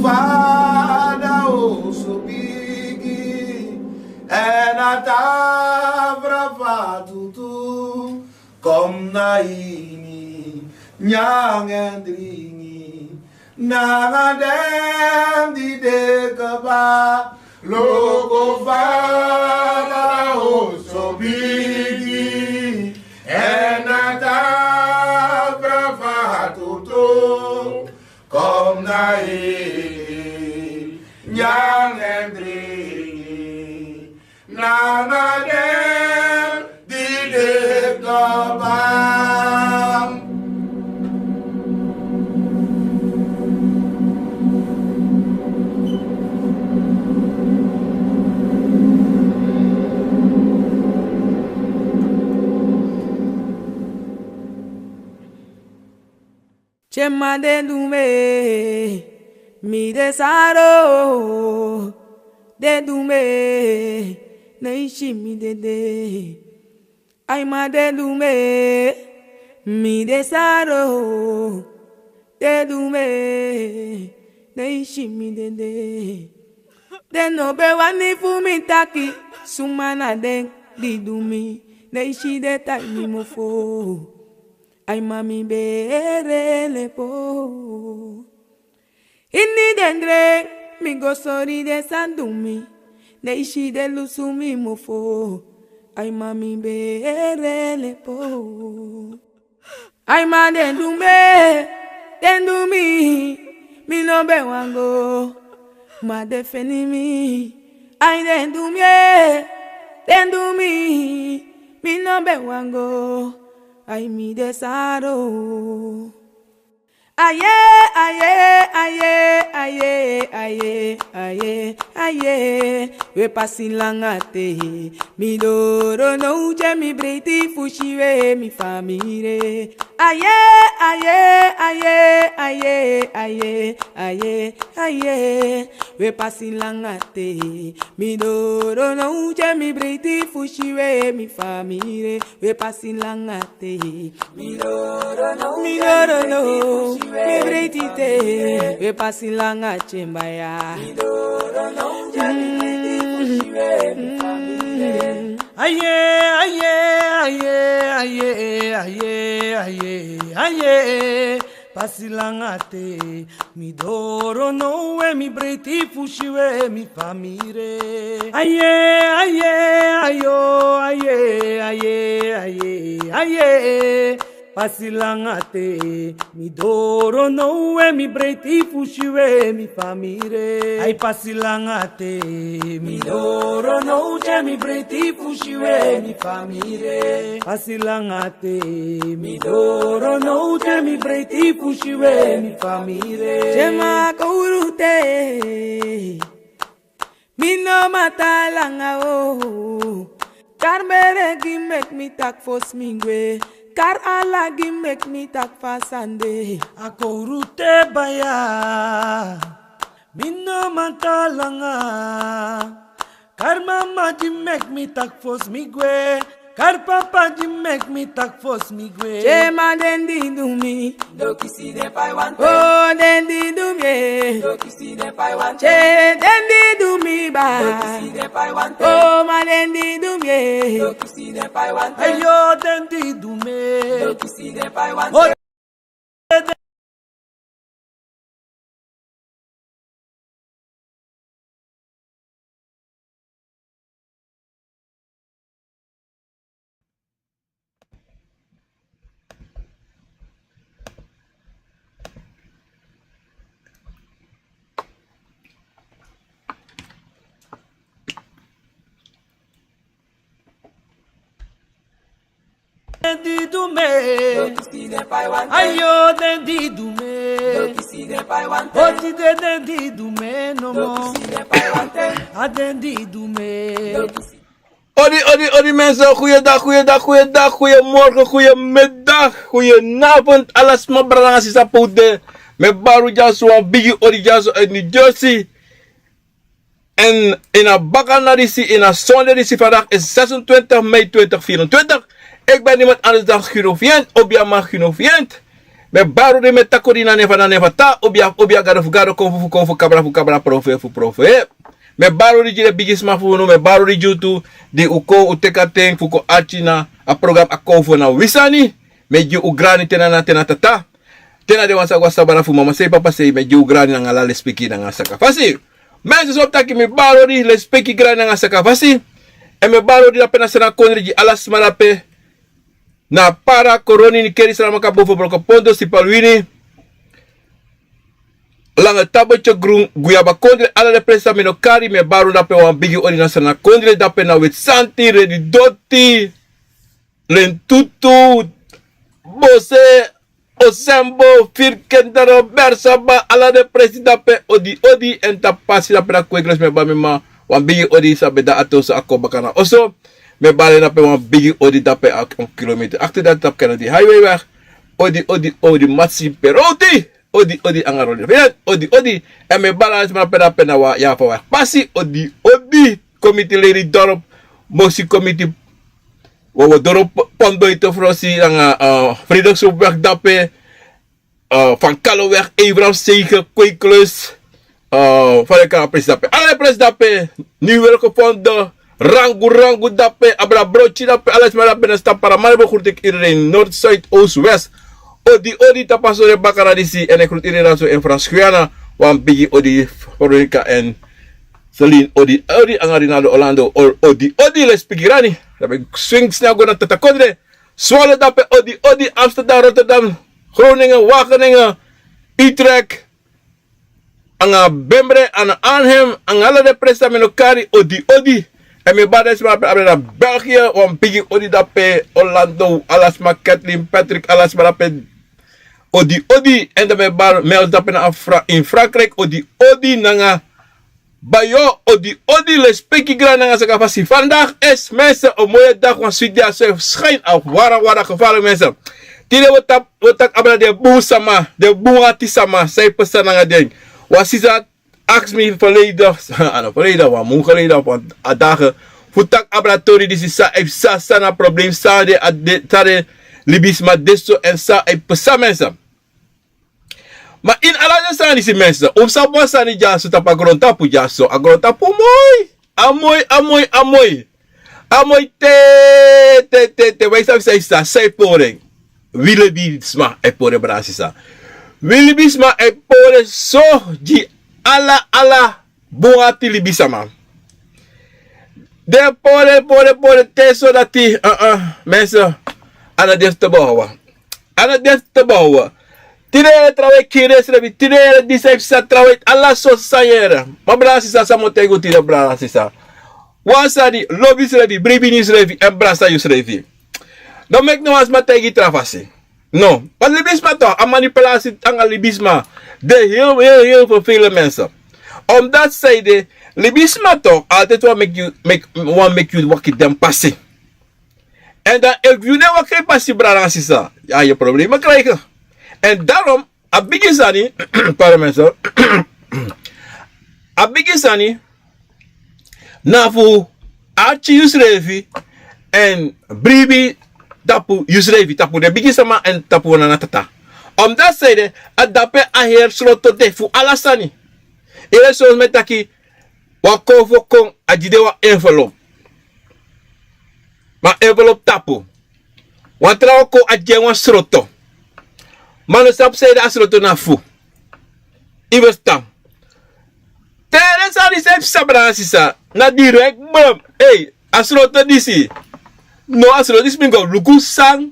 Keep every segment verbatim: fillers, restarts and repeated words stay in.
Fada oso bigi, èn a tafra fatutu. Kon na ini, nyan èn dringi, nanga den di de kaba. Loko fada oso bigi, èn a tafra fatutu. Kon na ini, nyan èn dringi, nanga den di de kaba. Tyema den du mi e, mi de saro. Den du mi e, na isi mi dede. Ai ma den du mi e, mi de saro. Den du mi e, na isi mi dede. Den no ben wani fu mi taki suma na den di du mi, na isi den tai mi mofo. Ai ma mi bere lepo. Ini den dren mi go sori den san du mi, na isi den lusu mi mofo. Ai ma mi bere lepo. Ai ma den du mi e, den du mi, mi no ben wani go, ma den feni mi. Ai den du mi e, den du mi, mi no ben wani go. Ai mi de saro. Aye, aye, aye, aye, aye, aye, aye. We pasi langa te. Mi doro now, te mi breiti fu si we mi famiri. Aye, aye, aye, aye, aye, aye, aye. We pasi langa te. Mi doro now, te mi breiti fu si we mi famiri. We pasi langa te. Mi doro now, mi breiti te. We pasi langa te baya. Mi doro now, te mi breiti fu si we mi famiri. Aye, aye, aye, aye, aye, aye, aye. Pasi langa te. Mi doro now, we mi breiti fu si we mi famiri. Aye, aye, ayo, aye, aye, aye, aye. Pasi langa te. Mi doro now, we mi breiti fu si we mi famiri. Ai pasi langa te. Mi doro now, te mi breiti fu si we mi famiri. Pasi langa te. Mi doro now, te mi breiti fu si we mi famiri. Tyema kowru te. Mi no mata langa o. Kari bere gi meki mi taki fosi mi gwe. Kari ala gi meki mi taki fa sani de. A kowru te baya. Mi no mata langa. Kari mama gi meki mi taki fosi mi gwe. Kari papa gi meki mi taki fosi mi gwe. Tyema den di du mi. Dokisi den pai wante. O den di du mi e. Dokisi den pai wante. Tye den di du mi ba. Dokisi den pai wante. O ma den di du mi e. Dokisi den pai wante. Ayo den di du mi e. Dokisi den pai wante. O Den di du mi e. Ayo den di du mi e. Oti de den di du mi e nomo. A den di du mi e. Odi, odi, odi mensen, goeiedag, goeiedag, goeiedag, goeiemorgen, goeiemiddag, goedenavond, ala sma brada nanga sisa fu den. Mi e bari un dyaso wan bigi odi dyaso uit New Jersey. En in a bakana disi, in a sonde disi, vandaag is zesentwintig mei twintig vierentwintig. Ik ben niemand anders dan Gino Vient, Obiama Gino Vient. Mi e bari odi, mi e taki odi na nen fu a, na nen fu a ta, obi a, obi a gado fu gado, konfo fu konfo, kabra fu kabra, profeti fu profeti. Mi e bari odi gi den bigisma fu unu, mi e bari odi gi un tu, di un kon un teki a ten fu kon arki na a programa Konfo na wi sani. Mi e gi un grani te na, na te na tata. Te na den wan sa go a sabra fu mama sei papa sei, mi e gi un grani nanga ala lespeki nanga sakafasi. Mi e so taki mi e bari odi, lespeki, grani nanga sakafasi. Èn mi e bari odi dape na Sranan kondre gi ala sma dape. Na Para, Koroni, Nickerie, Saramacca, Bofo, Brokopondo, Sipaliwini, Lange Tapu, Tyokrun, Guyaba kondre, ala den presi san mi no kari, mi e bari un dape wan bigi odi. Na Sranan kondre dape na Weti Santi, Redi Doti, Lentutu, Bose, Osembo, Firkentaro, Bersaba, ala den presi dape, odi odi. Èn tapu pasi dape na Kwekles mi e bari mi mama wan bigi odi, san ben de a ten oso a kon baka na oso. Mi e bari en dape wan bigi odi dape a wan kilometer akti dati tapu Kennedy Highway weg. Odi odi odi, Matsi Peroti. Odi odi anga Ronnie Fayette. Odi odi. Èn mi e bari ala sma dape, dape na wan Yafa weg pasi. Odi odi. Komiti Lelydorp, Mosi komiti, Wowodorp, Pondo ete, Frosi nanga, eh, Frederiksroepweg dape, eh, Van Kaloweg, Abraham Seger, Kwekles, eh, fa den e kari a presi dape. Ala den presi dape, Nieuw Welgevonden, Rangu Rangu dape, abra Brotyi dape, ala sma dape na Stad Paramaribo, groet ik iedereen, Noord, Zuid, Oost, West. Odi odi tapu a sori bakadisi, èn ik groet iedereen also in Frans Guyana. Wan bigi odi, Veronica en Celine, odi odi, anga Rinaldo Orlando, o-, odi odi, lespeki grani. Dan ben ik swing snel go na Tata Kodre. Zwolle dape, odi odi, Amsterdam, Rotterdam, Groningen, Wageningen, Utrecht, anga Bembre, anga Arnhem, anga ala den presi san mi no kari, odi odi. Èn mi e bari den sma dape, abra na België, wan bigi odi dape, Orlando, ala sma, Kathleen, Patrick, ala sma dape. Odi odi. Èn dan mi e bari Mels dape na Fra-, in Frankrijk, odi odi nanga Bayo, odi odi, lespeki grani nanga sakafasi. Vandaag is, mensen, een mooie dag, wan switi dei, a soi fu skin, a wara wara gevaarlijk, mensen. Tide wi o taki, wi o taki abra den bun sama, den bun ati sama, san e pasa nanga den. Wan sisa aksi mi verleden, a no verleden, wan mun geleden of a dagen, fu taki abra tori disi, san e psa, san na problem, san den, a de, san den libisma de so, èn san e psa, mensen. Ma ini ala den sani disi, mensen, un sabi wan sani dyaso tapu a grontapu dyaso. A grontapu moi. A moi, a moi, a moi. A moi te, te, te, te. Wi sabi san e psa, san e pori en. Wi libisma e pori en, brada sisa. Wi libisma e pori en so gi ala, ala bun ati libisma. Den e pori en, pori en, pori en te so dati, eh, eh, mensen, a no de fu te bow. A no de fu te bow. Tide yere trawan e kiri ensrefi, tide yere disi e psa, trawan e, ala sortu sani yere. Ma brada sisa, san mi o taigi un tide, brada sisa. Wan sani, lobi yusrefi, bribi ini yusrefi, èn brasa yusrefi. No meki no wan sma taigi yu tra fasi. No. Want libisma toch, a manipulatie anga libisma, de heel, heel, heel vervelend, mensen. Omdat zij de, libisma toch altijd wan meki yu, meki, wan meki yu waki den pasi. En dan, efu yu no e waki en pasi, brada nanga sisa, ya, yu o problema krijgen. En daarom, a bigi sani, pardon, mensen. A bigi sani na fu arki yusrefi èn bribi tapu yusrefi, tapu den bigi sama èn tapu wan nana tata. Omdat zij de, a dape a heri sloto de fu ala sani. Ere so mi e taki, wan konfo kon, a gi den wan envelop. Ma envelop tapu, wan trawan kon, a gi en wan sroto. Ma no sabi san ede a sroto na fu. Yu e ferstan. Te den sani disi e psa, brada sisa, na direct bron. Ei, a sroto disi, no, a sroto disi mi go luku san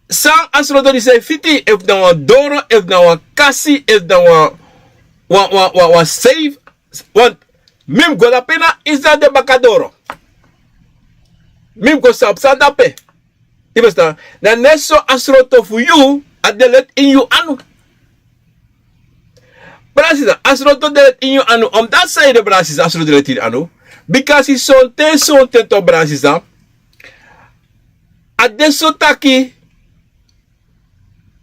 san a sroto disi e fiti, efu na wan doro, efu na wan kasi, efu na wan, wan, wan, wan, wan seif. Want mi mus go dape na ini san de baka doro. Mi mus go sabi san de dape. Yu e ferstan? Na net so a sroto fu yu, a de leti ini yu anu. Brada sisa, a sroto de leti ini yu anu. Omdat san ede, brada sisa, a sroto de leti ini yu anu? Bikasi sonten, sonten toch, brada sisa, a de so taki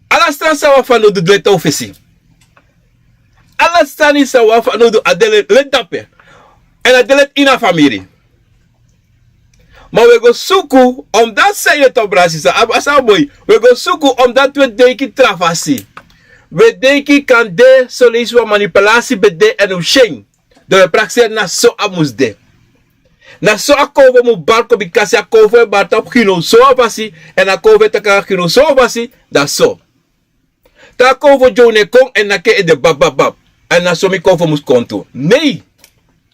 ala sani san wi abi fanowdu de leti na wi fesi. Ala sani san wi abi fanowdu, a de leti, leti dape. Èn a de leti ini a famiri. Ma wi e go suku omdati san yu e topu brada sisa abi a san a boi. Wi e go suku omdati wi e denki tra fasi. Wi e denki kan de soleisi wan manipulasi ben de èn un si en. Dan wi e prakseri na so a mus de. Na so a kowvo mus bari kon bika si a kowvo e bari tapu gi now so wan fasi. Èn a kowvo e taki nanga gi now so wan fasi. Dan so te a kowvo dyownu e kon èn naki en ede bababab. Èn na so mi kowvo mus kon tu nei.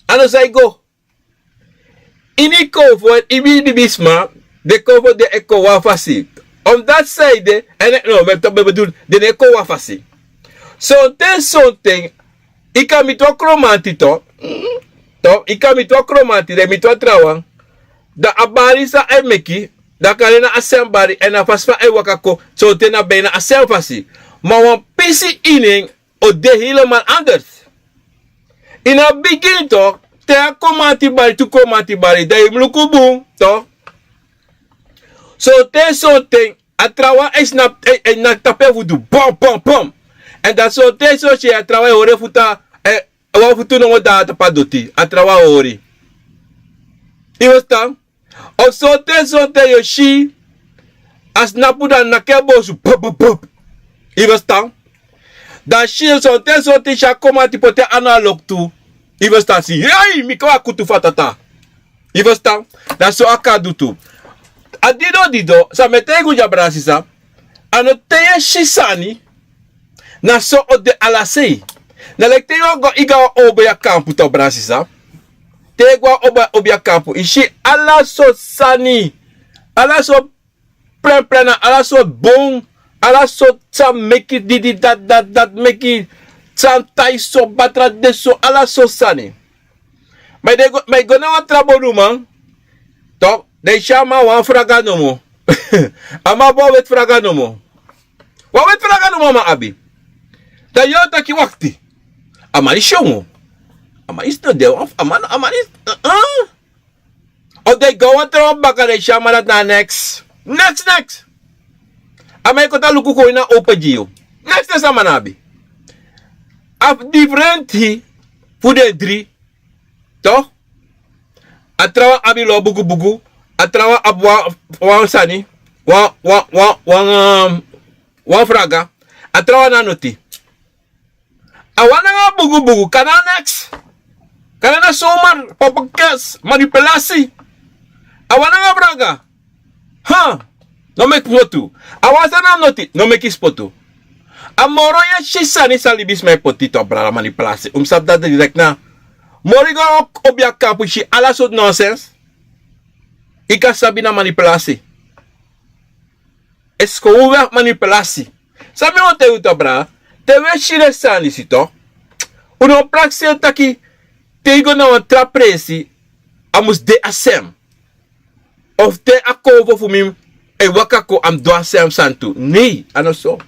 A no san e go ini kowvo èn ibi libisma. Den kowvo de e kon wan fasi. Omdati san ede èn no mi e topu ben bedul. Den no e kon wan fasi. Sonten sonten yu kan miti wan kromanti to. Yu kan miti wan kromanti dan yu miti wan trawan. Dan a bari san a e meki dan kande na a sen bari èn a fasi fa a e waka kon. Sonten na ben na a sen fasi. Ma wan pisi ini en o de helemal anders. Ini a bigin to te a komanti bari tu komanti bari dan yu mus luku bun to. Sonten sonten a trawan e snapu e naki tapu en futu bom bom bom. Èn dan sonten sosi a trawan e hori en futu a wan futu nomo dan a tapu a doti a trawan hori. Yu ferstan? Of sonten sonten yu o si a snapu dan naki en bosu bobobop. Yu ferstan? Dan a si sonten sonten si a komanti poti en anu a loktu. Yu ferstan si yei mi kon a kutu fu a tata. Yu ferstan? Dan so a kan du tu. A dido dido san mi e taigi un dya brada sisa. A no te yu e si sani na so o de ala sei. Na leki te yu wani go igi a wan obo yu a kampu to brada sisa. Te yu e go a obo yu a kampu yu si ala sortu sani. Ala sortu prenpren na ala sortu bon. Ala sortu san meki didi dati dati dati meki san tai so batra de so ala sortu sani. Ma yu go na wan tra bonuman. Tok' dan yu si a man wan fraga nomo. A man abi wan weti fraga nomo. Wan weti fraga nomo a man abi. Dan yu o taki wakti. A man disi yongo. A man disi no de wan a man disi. Of dan yu go na wan tra wan baka dan yu si a man dati na a neks neks neks. A man e kon tan luku kon ini a opo gi yu. Neks neks a man no abi. A fu difrenti fu den dri. Tok'. A trawan abi lo bugubugu. A trawan abi wan sani wan wan wan wan fraga. A trawan na noti. A wan nanga bugubugu kan na neks. Kan na somar papa kes manipulasi. A wan nanga fraga. No meki spotu. A wan sani na noti no meki spotu. A moro yu e si sani san libisma e poti tu a brada manipulasi un mus sabi dati direkti na moro yu go na wan obi a kampu yu si ala sortu nonsens. Yu kan sabi na manipulasi. Eskowu wi abi manipulasi. San mi wani taigi un tu a brada te wi e si den sani disi to. Un no prakseri taki te yu go na wan tra presi a mus de a sem. Of te a kowvo fu mi e waka kon a mus du a sem sani tu nei a no so.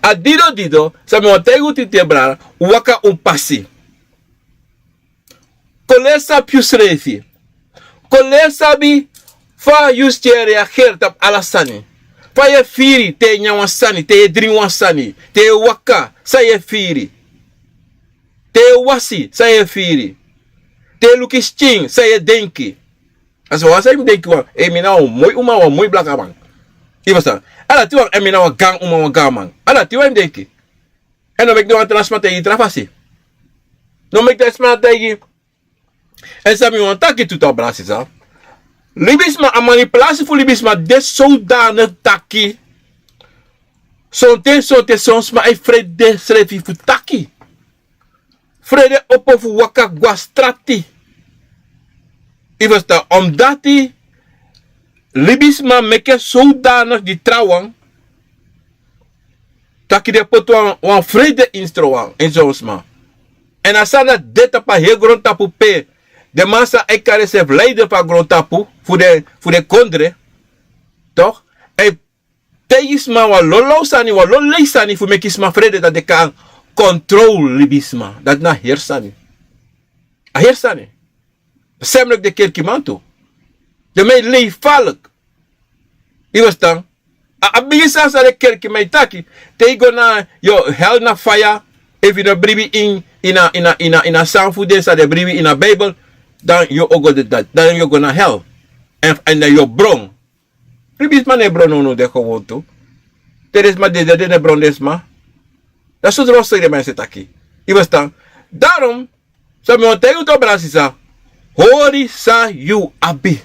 A dido dido san mi wani taigi un titi e brada un waka un pasi. Kon leri sabi yusrefi. Kon leri sabi fa yu skin e reageri tapu ala sani. Fa yu e firi te yu e nyan wan sani te yu e dringi wan sani te yu e waka san yu e firi. Te yu e wasi san yu e firi. Te yu e luku yu skin san yu e denki. A so wan san yu mus denki wan en mi na wan moi uma wan moi blakaman. Yu ferstan? A dati wan en mi na wan gaan uma wan gaan man a dati wan yu mus denki. Èn no meki den wan tra sma taigi yu tra fasi. No meki den sma taigi yu. Èn san mi wani taki tu tan brada sisa. Libisma a manipulasi fu libisma de sowdani taki sonten sonten son sma e frede srefi fu taki. Frede opo fu waka go na strati. Yu ferstan omdati libisma meki en sowdani di trawan taki den poti wan frede ini son sma. Èn a sani dati de tapu a heri grontapu pe den man san e kari enserefi leider fu a grontapu fu den kondre. Tok' e taigi sma wan lo low sani wan lo lei sani fu meki sma frede dati den kan kontrol libisma dati na a heri sani. A heri sani. Semleki den kerkiman tu. Den man e lei faliki. Yu ferstan? A bigi sani san den kerkiman e taki te yu go na yu o hel na faya. Efu yu no bribi ini ini a sani fu den san den bribi ini a bibel dan yu o go dati dan yu o go na hel. Èn èn na yu o bron. Libisma no e bron nownow den gewowtu. Te den sma dede den no e bron den sma. Dan so dron soi den man e se taki. Yu ferstan? Darom, san mi wani taigi unu tu a brada sisa, hori san yu abi.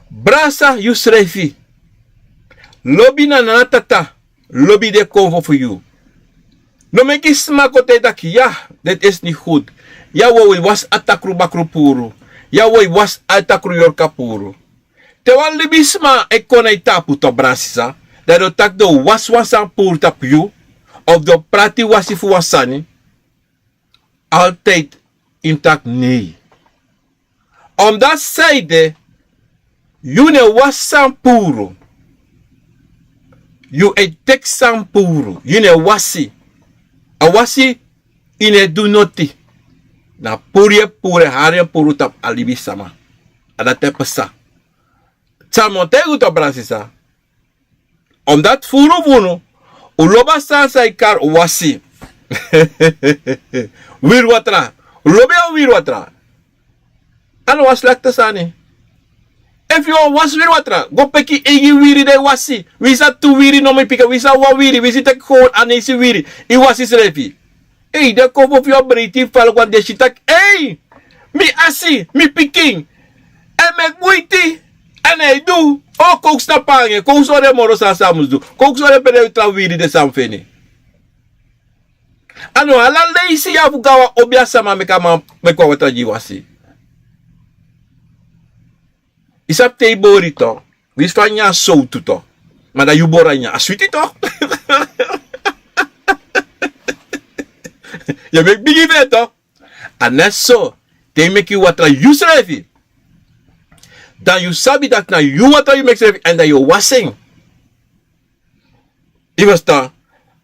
Brada sisa, yusrefi lobi na nana tata, lobi den konfo fu yu. No meki sma kon taigi taki ya, deti esi ni gudu. Ya woi wasi a takru bakru puru. Ya woi wasi a takru yorka puru. Te wan libisma e kon na yu tapu tu a brada sisa, dan den o taki den o wasi wan sani puru tapu yu, of den o prati wasi fu wan sani. Altide yu mus taki nei. Omdati san ede, yu no e wasi san puru. Yu e teki san puru, yu no e wasi. A wasi, yu no e du noti. Na puru yu e puru, e hari en puru tapu a libisama. A dati e psa. San mi o taigi unu tu a brada sisa. Omdati furu fu unu, un lobi a sani san yu kari wasi. Wiri watra. Un lobi a wiri watra. A no wan slakte sani. Efu yu wani wasi wiri watra, go peki yu eigi wiri dan yu wasi. Winsi a tu wiri nomo yu piki, winsi a wan wiri, winsi yu teki gownu, a no e si wiri, yu wasi srefi. Ei, den konfo fu yu o breiti yu fali wan den si taki, ei, mi asi, mi pikin. Èn mi e gweiti. Èn a e du. O, kon un snapu nanga en, kon un sori en moro san san a mus du. Kon un sori en pe den tra wiri de san mus feni. A no ala leisi yu abi fu go na wan obi a sama meki a man meki wan watra gi yu wasi. Yu sabi te yu bori tu, winsi fa a nyan sowtu tu, ma dan yu bori a nyan, a switi tu. Yu e meki bigi fu en tu. A net so, te yu meki yu watra yusrefi, dan yu sabi dati na yu watra yu meki srefi èn dan yu o wasi en. Yu ferstan?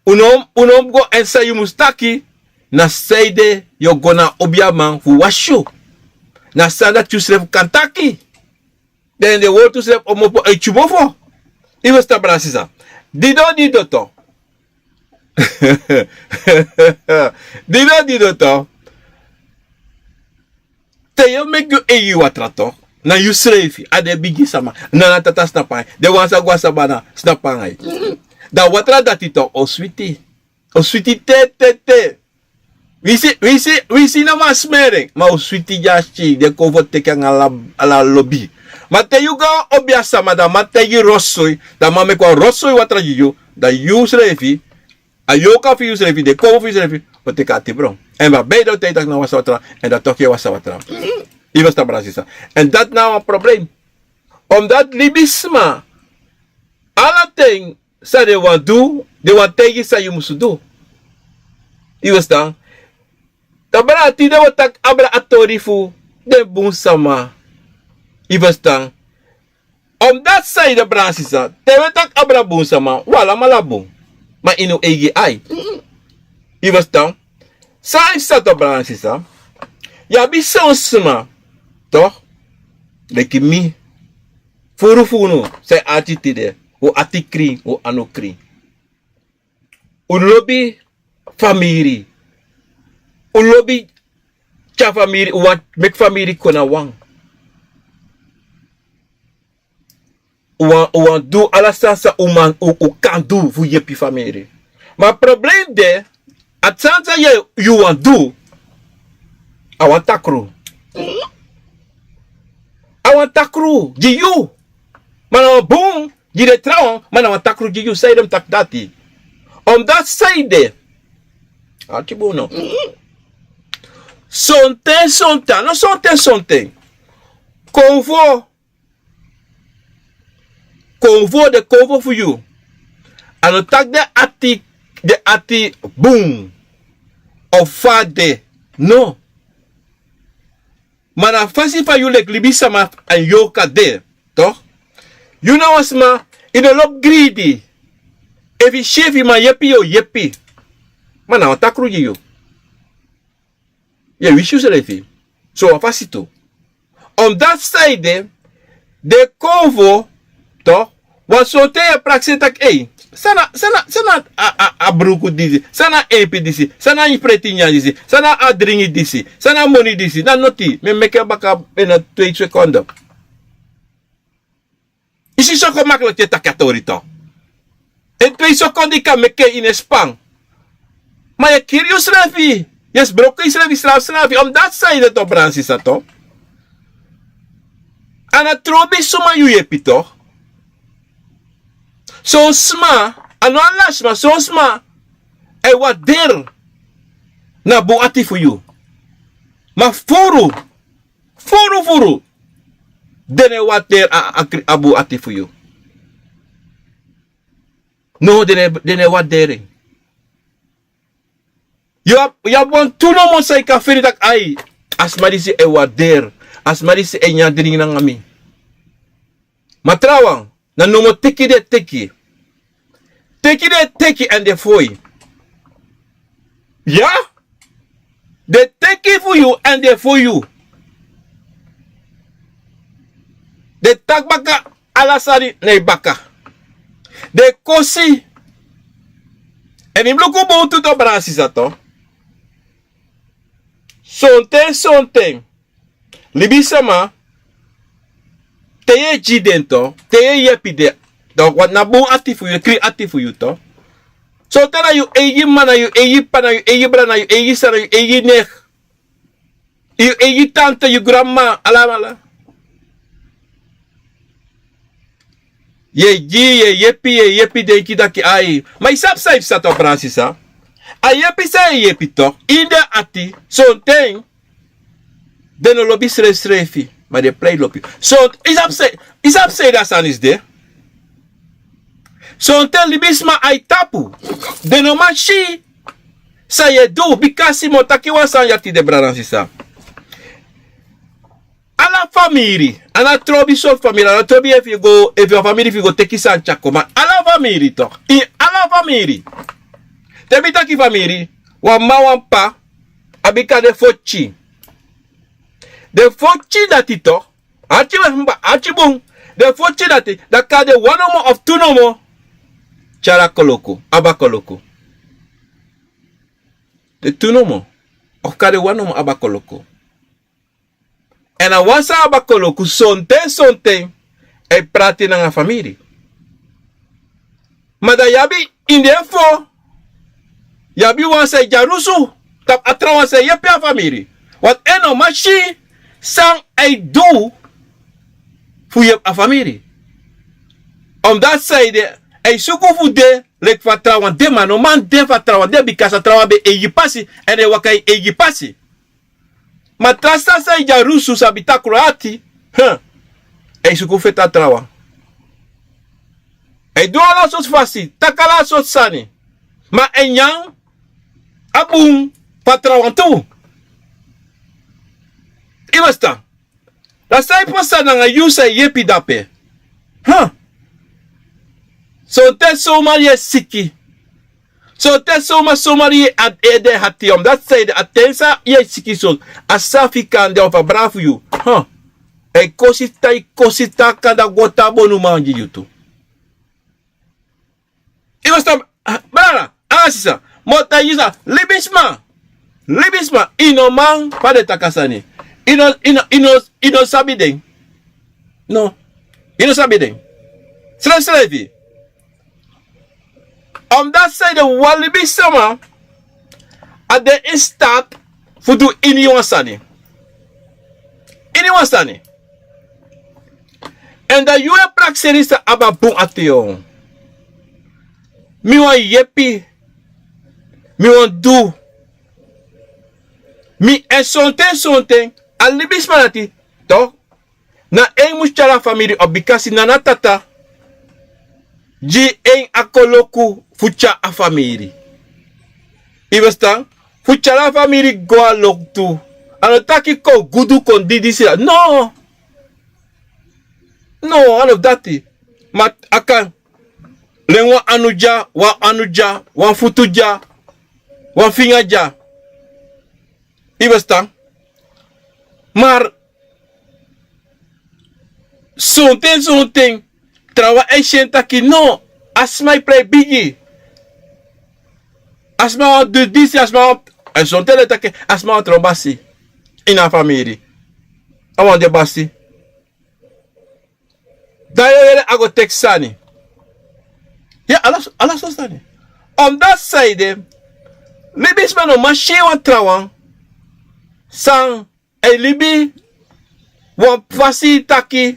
Un no mus go èn san yu mus taki, na san ede yu o go na a obi a man fu wasi yu. Na san dati yusrefi kan taki. Den den wortu srefi o mopo e tyumofo. Yu ferstan brada sisa? Dido dido tu. Dido dido tu. Te yu o meki yu eigi watra tu, na yusrefi, a den bigi sama, nana tata snapu nanga yu, den wan sa go na sabana snapu nanga yu. Dan watra dati tu o switi. O switi te te te. Winsi winsi winsi yu no man smeri en, ma o switi gi a skin, den konfo teki nanga ala lobi. Ma te yu go na obi a sama, dan a man taigi yu rosoi, dan a man meki wan rosoi watra gi yu, dan yusrefi, a yorka fu yusrefi, den konfo fu yusrefi o teki ati bron. Èn ma ben yu dan o taigi taki na wasa watra, èn dan toki e wasa watra. Yu ferstan brada sisa? Èn dati na wan problem. Omdati libisma, ala ten san den wani du, den wani taigi san yu mus du. Yu ferstan? Dan brada, tide wi o taki abra a tori fu den bun sama. Yu ferstan? Omdati san ede brada sisa, te wi e taki abra bun sama, wi alamala bun. Ma ini un eigi ai. Yu ferstan? San a e sisa tu, brada sisa, yu abi son sma, tok, leki mi, furu fu unu san e arki tide, un ati krin, un anu krin. Un lobi famiri. Un lobi tyari famiri, un wani meki famiri kon na wan. Un wani du ala sani san un man, un kan du fu yepi famiri. Ma problem de, a sani san yu wani du, a wan takru. A wan takru gi yu. Ma na wan bun gi den trawan, ma na wan takru gi yu. San ede mi taki dati? Omdati san ede, arki bun no, sonten sonten, a no sonten sonten, konfo, konfo, den konfo fu yu, a no taki den ati, den ati bun, of fa a de, no. Ma na a fasi fa yu leki libisama èn yorka de, tok. Yu na wan sma, yu no lobi gridi. Efu yu si efu yu man yepi, yu o yepi. Ma na wan takru gi yu. Yu e wisi yusrefi. So wan fasi tu. Omdati san ede, den konfo, tok, wan sortu e prakseri taki, ei, san na, san na, san na a, a, a bruku disi, san na a empi disi, san na a preti nyan disi, san na a dringi disi, san na a moni disi, na noti, mi e meki en baka bina twee sekonden. Kon maklik yu e taki a tori to. En tu e sokonde yu kan meki en ini en span. Ma yu e kiri yusrefi. Yu e sbroko yusrefi, srafu srafi. Omdati san yu de to, brada nanga sisa to. A na trobi suma yu yepi to. Son sma, a no ala sma, son sma e warderi na bun ati fu yu. Ma furu, furu furu, den no e warderi a, a, a bun ati fu yu. No, den no e, den no e warderi en. Yu abi, yu abi wantu nomo san yu kan feni taki ai, a sma disi e warderi, a sma disi e nyan dringi nanga mi. Ma trawan, na nomo teki den e teki. Teki den e teki èn den e foi. Ya? Den e teki fu yu èn den e foi yu. Den e taki baka ala sani na yu baka. Den e kosi. Èn yu mus luku bun tu to, brada nanga sisa to. Sonten, sonten. Libisama, te yu e gi den to, te yu e yepi den. Donc, want na bun ati fu yu, krin ati fu yu to. Sonten na yu eigi mama, na yu eigi papa, na yu eigi brada, na yu eigi sisa, na yu eigi neef. Yu eigi tante, yu granmama, alamala. Yu e gi, yu e yepi, yu e yepi, denki taki ai. Ma yu sabi san yu psa to, brada nanga sisa. A yepi san yu e yepi to, ini den ati, sonten den no lobi srefsrefi, ma den e prei lobi. So, yu sabi san, yu sabi san yu de a sani disi de. Sonten libisma a e tapu. Den no man si san yu e du, bika a si mi o taki wan sani ya tide, brada nanga sisa. Ala famiri, a no trobi sortu famiri, a no trobi efu yu go, efu yu famiri fu yu go teki sani tyari kon, ma ala famiri to. Ini ala famiri. Te mi taki famiri, wan mama, wan papa, a bika den fo pikin. Den fo pikin dati to, arki bun, arki bun. Den fo pikin dati, dan kande wan nomo of tu nomo tyari a koloku, abakoloku. Den tu nomo, of kande wan nomo abakoloku. Èn a wan san abakoloku sonten, sonten, e prati nanga famiri. Ma dan yu abi ini den fo, yu abi wan san e dyarusu tapu a trawan san e yepi a famiri. Want en no man si san a e du fu yepi a famiri. Omdati san yu de, a e suku fu de leki fa trawan de, ma no man de fa trawan de, bika a trawan ben eigi pasi, èn a e waka ini eigi pasi. Ma tra sani san e dyarusu, sabi takru ati, hm, a e suku feti a trawan. A e du ala sortu fasi, taki ala sortu sani. Ma a e nyan a bun fu a trawan tu. Yu e ferstan? Dan san e pasa nanga yu san e yepi dape? Hm. Sonten somari yu e siki. Sonten somari, somari a ede hati, omdati san ede, a ten san yu e siki so, a sa fika ande of a brada fu yu. Hm. A e kosi tan, a e kosi tan, kande a go tan bonuman gi yu tu. Yu e ferstan, brada, a sisa, mi o taigi yu san, libisma, libisma, yu no man, fa den e taki a sani. Yu no, yu no, yu no, yu no sabi den. No. Yu no sabi den. Srefsrefi. Omdati san ede, wan libisma, a de in staat fu du iniwan sani. Iniwan sani. Èn dan yu e prakseri san abi a bun ati. Mi wani yepi. Mi wani du. Mi, èn sonten, sonten, a libisma dati, toch, na en mus tyari a famiri op, bikasi na a tata gi en a koloku fu tyari a famiri. Yu e ferstan? Fu tyari a famiri go a loktu. A no taki kon gudu kon didisi. No. No, a no fu dati. Ma a kan len wan anu dya, wan anu dya, wan futu dya, wan finga dya. Yu e ferstan? Ma sonten, sonten, trawan e si en taki no, a sma e prei bigi. A sma wani du disi, a sma wani, èn sonten den e taki a sma wani tron basi ini a famiri. A wani de basi. Dan yu o yere a go teki sani. Ya, ala so- ala so sani. Omdati saide, libisma no man si wan trawan san e libi wan fasi taki,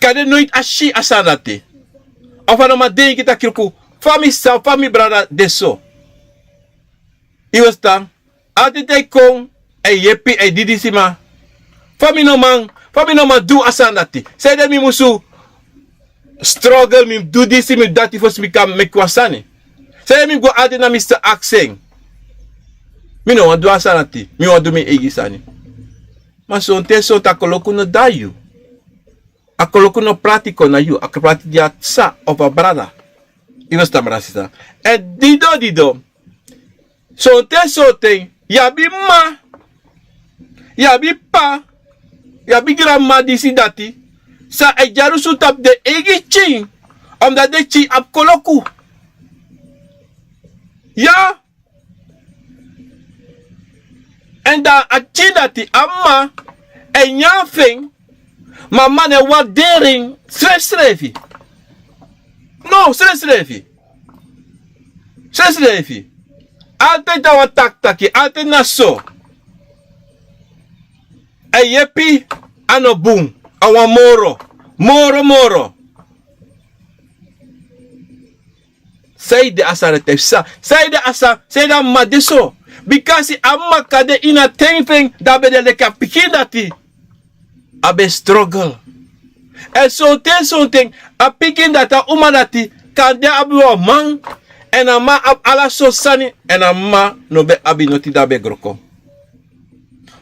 kande noiti a si a sani dati. Ofu a no man denki taki luku, fa mi sisa, fa mi brada de so. Yu e stan? Ati te kon, e yepi, e didisima. Fa mi no man fa mi no man du a sani dati? Sanede mi musu struggle, mi du disi, mi du dati fosi mi kan meki wan sani? Sanede mi go ati na mi sisa aksi en? Mi no wani du a sani dati, mi wani du mi eigi sani. Ma sonten sonten a koloku no de na yu. A koloku no prati kon na yu, a prati de na a sisa ofu a brada. Yu no stan, brada sisa? Èn dido dido, sonten sonten yu abi mama, yu abi p'pa, yu abi granmama disi dati, san e dyalusu tapu den eigi pikin, omdati den pikin abi koloku. Ya. Èn dan a pikin dati, a mama e nyan fu en, ma a mama no e warderi en srefsrefi. No, srefsrefi. Srefsrefi. Altèit a wan takitaki, altèit na so. E yepi, a no bun, a wani moro, moro moro. Sanede a sani dati e psa? Sanede a sani, sanede a mama de so? Bikasi a mama kan de ini a ten fu en, dan a ben de leki a pikin dati. A ben struggle. Èn sonten sonten a pikin dati, a uma dati, kande a abi wan man, èn a man abi ala sortu sani, èn a mama no ben abi noti, dan a ben gro kon.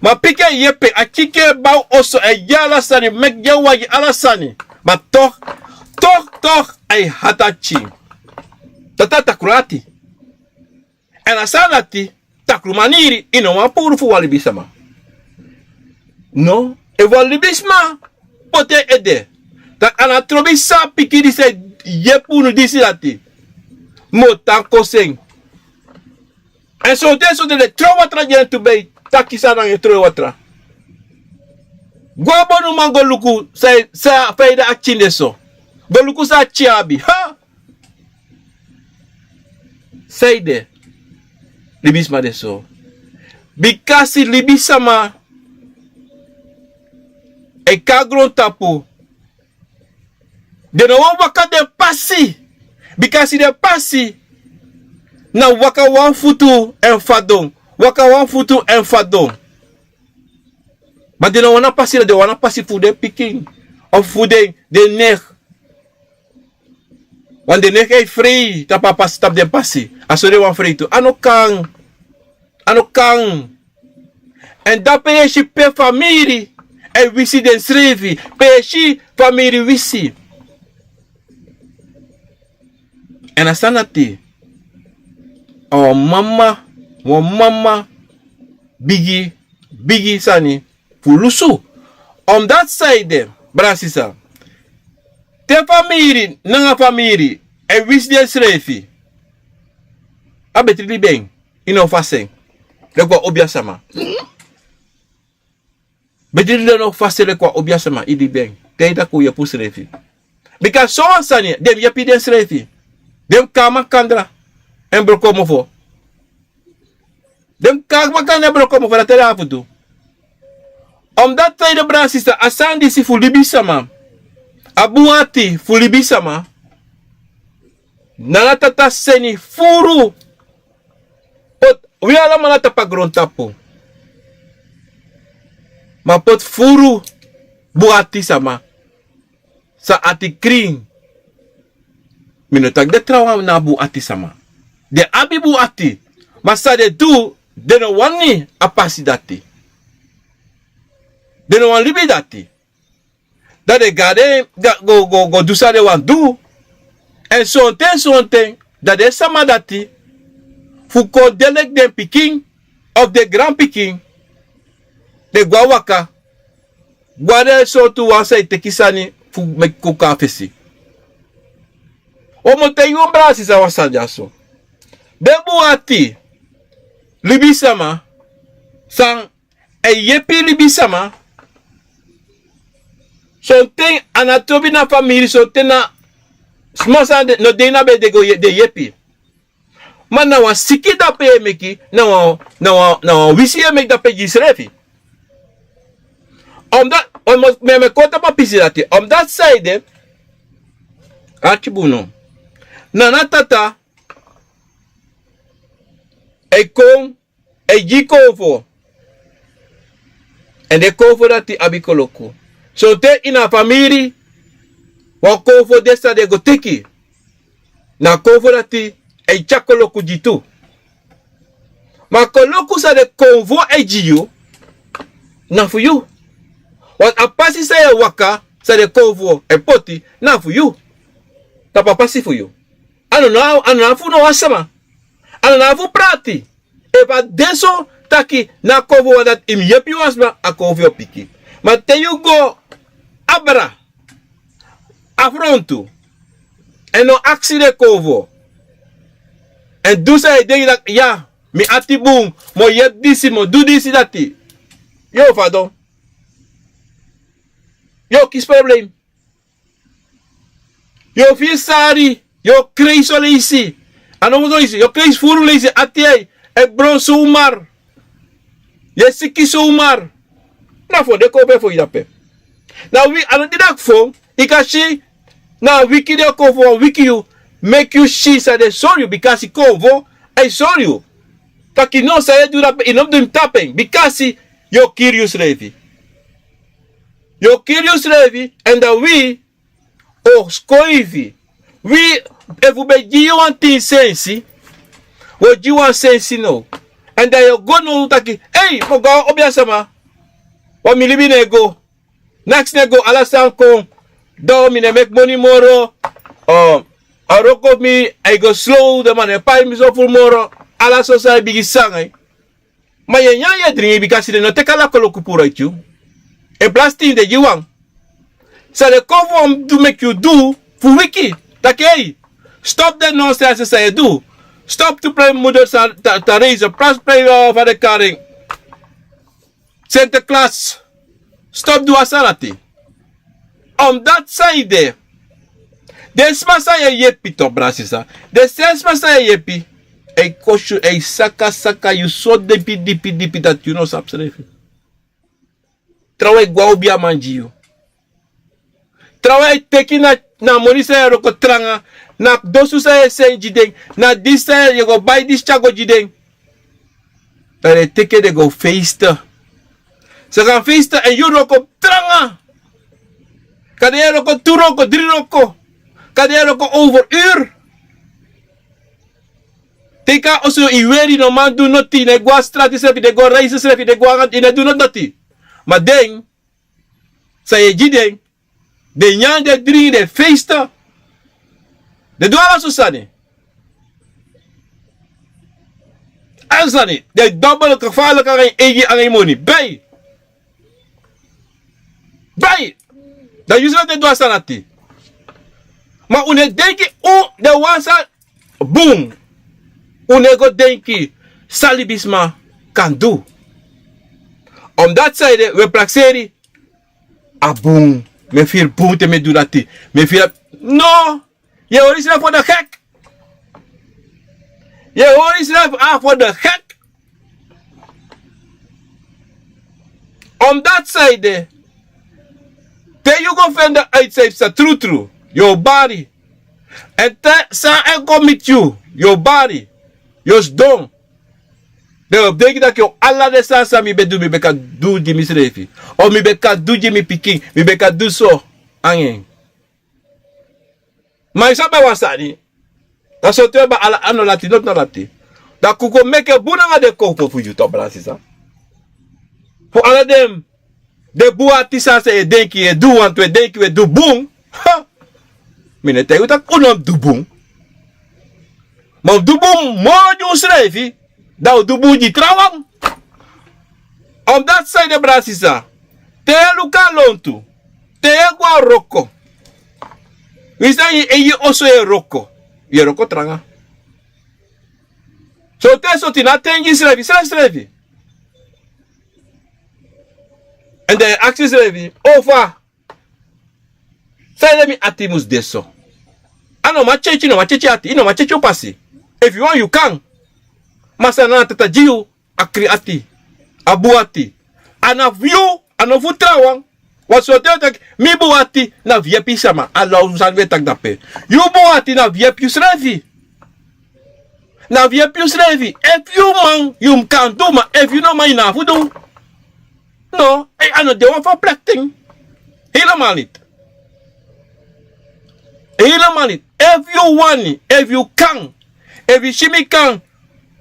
Ma pikin e yepi en, a kiki en, bow oso, e gi en ala sani, meki gi en wagi, ala sani. Ma toch, toch, toch, a e hati a pikin. Dati a takru ati. Èn a sani dati, takru maniri, yu no wani puru fu wan libisma. No, efu wan libisma poti en ede, dan a no trobi san a pikin disi e yepi unu disi dati. Mi o tan kosi en. Èn sonten sonten den e tron watra gi en tu, ben taki san nanga en tron watra. Go a bonuman go luku san e- san e- fa ede a pikin de so. Go luku san a pikin abi. Ha! Sanede libisma de so? Bikasi libisma e kon na grontapu, den no wani waka den pasi. Bikasi den pasi na waka wan futu èn fadon, waka wan futu èn fadon. Ma den no wani a pasi, dan den wani a pasi fu den pikin, ofu fu den, den negi. Want den negi e frei tapu a pasi, tapu den pasi. A so den wani frei tu. A no kan. A no kan. Èn dati pe yu e si pe famiri e wisi densrefi, pe yu e si famiri wisi. Èn a sani dati, a wan mama, wan mama bigi, bigi sani fu lusu. Omdati saide, brada sisa, te famiri nanga famiri e wisi densrefi, a betri libi en, yu no fasi en leki wan obiasma. Betri libi en, no fasi en leki wan obiasma, yu libi en. Te yu taki un yepi unsrefi. Bika sowan sani, den mus yepi densrefi. Den mus kon na makandra èn broko mofo. Den mus kon na makandra èn broko mofo, dati den abi fu du. Omdati saide, brada sisa, a sani disi fu libisma, a bun ati fu libisma, na ala Tata seni furu. Poti wi alamala tapu a grontapu. Ma poti furu bun ati sama, san ati krin. Mi no taki den trawan na bun ati sama. Den abi bun ati. Ma san den du, den no wani a pasi dati. Den no wani libi dati. Dan den go na den, go, go, go du san den wani du. Èn sonten, sonten, dan den sama dati, fu kon de leki den pikin, ofu den granpikin, den go na waka, go na den sortu wan san e teki sani fu meki kuku na fesi. Un mu taigi un brada sisa wan sani dyaso. Den bun ati libisama san e yepi libisama, Sonten a na tobi na famiri, sonten na sma san no de ini a bede go de yepi. Ma na wan siki dape yu e meki, na wan wisi yu e meki dape gi yusrefi. Omdati mi e meki kon tapu a pisi dati omdati san ede. Arki bun no. Nana tata e kon e gi yu konfo. Èn den konfo dati abi koloku. Sonten ini a famiri wan konfo de san den go teki. Na a konfo dati e tyari koloku gi tu. Ma a koloku san den konfo e gi yu na fu yu. Wan a pasi san yu e waka san den konfo e poti na fu yu. Tapu a pasi fu yu. A no na fu no wan sama. A no na fu prati. Efu a de so taki na a konfo wan dati yu mus yepi wan sma a konfo yu o piki. Ma te yu go abra afrontu èn no aksi den konfo èn du san yu e denki dati ya mi ati bun mi o yepi disi mi o du disi dati. Yu o fadon. Yu o kisi problem. Yu o firi sari. Yu o krei son leisi. A no mus leisi yu o krei furu leisi ati e bron somar. Yu e siki somar. Na fu o de kon pe fu yu dape. Na wi a no di daki fo yu kan si. Na a wiki den o kon fu wan wiki yu meki yu si san den sori yu bikasi konfo a e sori yu. Taki no san yu e du dape yu no mus du mi tapu en bikasi yu o kiri yusrefi. Yu o kiri yusrefi èn dan wi o skoifi. Wi efu un ben gi yu wan tin sensi wi o gi yu wan sensi now. Èn dan yu o go now taki ei mi o go na wan obi a sama. Wan mi libi no e go. Neks no e go ala sani kon. Dan mi no e meki moni moro. A wroko fu mi a e go slow den man no e pai mi so furu moro. Ala so sani e bigin sanga yu. Ma yu e nyan yu e dringi bika si den no teki ala koloku puru aiti yu. En plasi tin den gi wan san den kon fu wan mus du meki yu du fu wiki. Taki ei stop den nonsense san yu e du. Stop tu prei muder san ta reise prasi prei wan wan fa den kari en. Sente klas. Stop du a sani ati. Omdati san yu de den sma san yu e yepi tobrasisa den sen sma san yu e yepi e kosi yu e saka saka yu so dipi dipi dipi dati yu no sabi srefi. Trawan e gwe a obi a man gi yu. Trawan e teki na a moni san yu e wroko tranga na dosu san yu e seni gi den na disi san yu e go bai disi tyari go gi den. Dan den e teki en den go feiste. Saka feiste èn yu wroko tranga. Kande yu e wroko tu wroko dri wroko. Kande yu e wroko over ur. Te yu kon na oso yu weri yu no man du noti yu no e go na strati srefi yu no e go na reisi srefi yu no e go nanga yu no e du noti noti. Ma den san yu e gi den den nyan den dringi den feiste. Den du ala so sani. Ala so sani den dobel kafaliki anga yu eigi anga yu moni bei. Bei. Dan yu srefi den du a sani ati. Ma un no e denki un den wan san bun. Un no e go denki san libisma kan du. Omdati san ede un e prakseri. A bun. Mi e firi bun te mi e du dati. Mi e firi a no. Yu e hori yusrefi for de gek. Yu e hori yusrefi a for de gek. Omdati san ede te yu go fende a yu san yu psa trutru yu o bari. Èn te san a e go miti yu yu o bari. Yu o sidon. Den o denki tak' yu o ala den sani san mi ben du mi ben kan du gi misrefi. Of mi ben kan du gi mi pikin. Mi ben kan du so nanga en. Ma yu sabi a wan sani. Na so tu en ba ala a no lati noti no lati. Dan kuku o meke bun nanga den kowpo fu yu tu a brasisa. Fu ala den den bun ati sani san yu e denki yu e du wantu e denki wi e du bun. Mi no e taigi wi tak' un no mus du bun. Ma un du bun moro gi unsrefi. Dan un du bun gi trawan. Omdati san yu de brasisa te yu e luku a lontu te yu e go na wroko. Wi san yu e gi oso yu e wroko. Yu e wroko tranga. Sortu en sortu yu no a ten gi yusrefi srefsrefi. Èn dan yu e aksi yusrefi ofa Sanede mi ati mus de so? A no man tyetye, no man tyetye ati, yu no man tyetye un pasi. Efu yu wani yu kan. Ma san na a tata gi yu, a krin ati, a bun ati. A na fu yu, a no fu trawan. Wan sortu yu e taki mi bun ati na fu yepi sama, a law sani wi e taki dape. Yu bun ati na fu yepi yusrefi. Na fu yepi yusrefi. Efu yu man yu mus kan du, ma efu yu no man yu no abi fu du. No, a no de wan fu a plekten. Helemal niti. Helemal niti. Efu yu wani, efu yu kan, efu yu si mi kan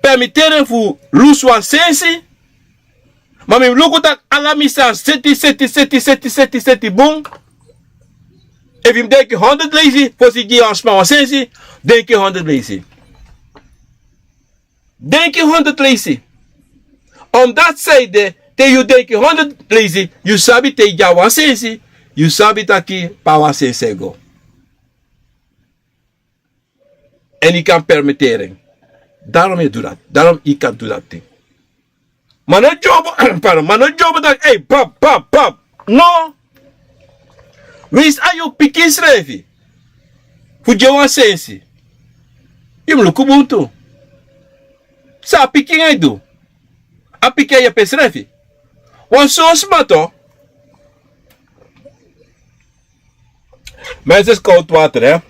permiteri en fu lusu wan sensi. Ma mi mus luku tak' ala mi sani seti seti seti seti seti bun. Efu yu mus denki honderd leisi fosi gi yu wan sma wan sensi, denki honderd leisi. Denki honderd leisi. Omdati sanede, te yu denki honderd leisi, yu sabi te yu gi a wan sensi, yu sabi taki pe a wan sensi e go. En yu kan permiteri en. Darom yu e du dati. Darom yu kan du dati. Ma no dyobo, pardon, ma no dyobo taki ei pap pap pap. No. Winsi a yu pikin srefi fu gi en wan sensi, yu mus luku bun tu. San a pikin e du? A pikin e yepi ensrefi. Wan son sma tu. Mense, skowtu water, hè.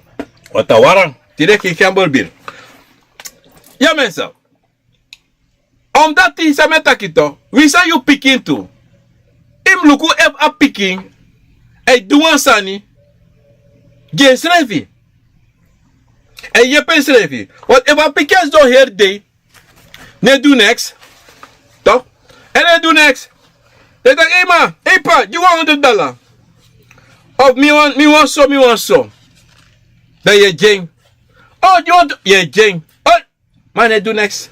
Wata waran. Tide kiki a bolbiri. Ya mense. Omdati san mi e taki tu, winsi a yu pikin tu, yu mus luku efu a pikin e du wan sani gi ensrefi, e yepi ensrefi. Want efu a pikin e sidon heri dei, no e du neks. Toch? En no e du neks. Dan yu taki ei ma, ei pa, gi wan honderd dala. Of mi wan, mi wan so, mi wan so. Dan yu e gi en. O, gi wan, yu e gi en. O, ma no e du neks.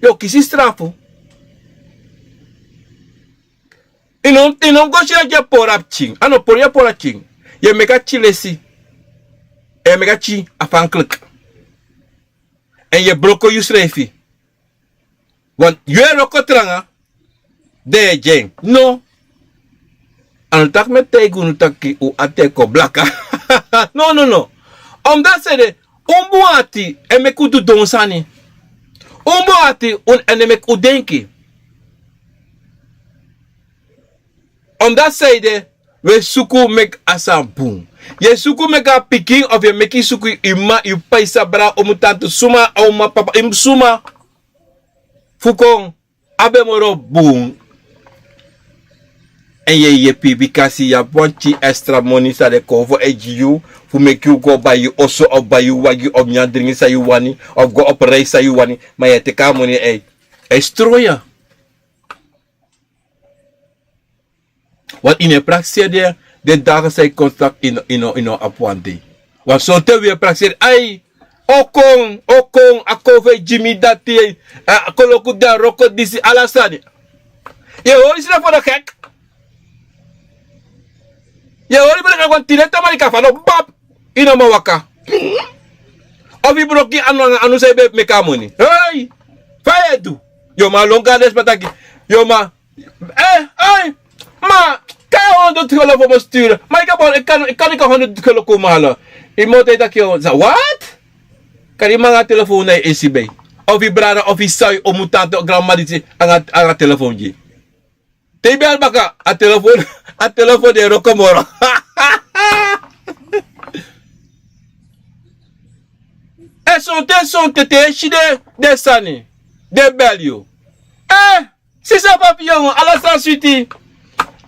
Yu o kisi strafu. Yu no, yu no mus go si a gi a pori a pikin. A no pori yu e pori a pikin. Yu e meki a pikin lesi. Yu e meki a pikin afhankelijk. En yu e broko yusrefi. Want yu e wroko tranga, dan yu e gi en. No. A no taki mi e taigi unu taki un ati e kon blaka. No, no, no. Omdati sanede, un bun ati e meki un du don sani. Un bun ati, un, en e meki un denki. Omdati sanede, wi e suku meki a sani bun. Yu e suku meki a pikin, of yu e meki suku yu mama, yu p'pa, yu sabra, omu, tante, suma, a mama, papa, yu mus suma fu kon abi en moro bun. En yu e yepi bikasi yu abi wan pikin extra moni san den kon fu e gi yu, fu meki yu go bai yu oso, of bai yu wagi, of nyan dringi san yu wani, of go op reis san yu wani, ma yu e teki a moni e, e stroi. Want yu no e prakseri den, den daga san yu kon taki yu no, yu no, yu no abi wan dei. Want sonten wi e prakseri, ai, o kon, o kon, a kon fu e gi mi dati, a koloku de, a wroko disi, ala sani. Yu e hori yusrefi fu wan gek. Yu e hori yusrefi fu wan gek, wan tide tamarika fa no bab. Yu no man waka. Of yu broko yu anu, anu san yu ben meki a moni. Hei! Fa yu e du? Yu o man lon go na den sma taki, yu o man, eh, ai, ma, kan yu honderd gulden fu mi sturu? Ma ik heb al, ik kan, ik kan niet honderd gulden komen halen. Yu moeder taki, yu, sa, wat? Kan yu man a telefoon na yu esi bai? Of yu brada, of yu sa, yu omu, tante, of grandma disi, anga, anga telefoon gi. Te yu bel baka, a telefoon, a telefoon no e wroko moro. E sonten, sonten te yu e si den, den sani, den e bel yu. Eh, sisa, papi, yongu, ala sani switi.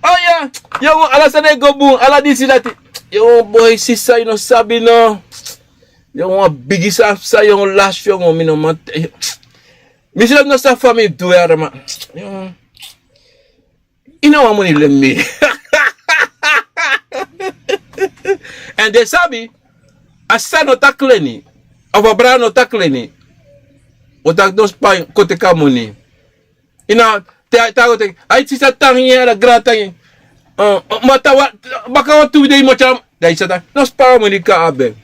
O ya, yongu, ala sani e go bun, ala disi dati. Yongu boi, sisa, yu no sabi no. Yongu, wan bigi sani psa, yongu, lasi, yongu, mi no man. Mi srefi no sabi fa mi du, yara, ma. Yongu. Yu no wani moni leni mi. Èn den sabi, a sisa no taki leni, of a brada no taki leni. O taki no span, kon teki a moni. Yu no, te, te a go teki, ai sisa tangi, a gran tangi. Eh, eh, ma te wan, baka wan tu dei yu mu tyari, dan yu sa taki, no span a moni, kan a ben.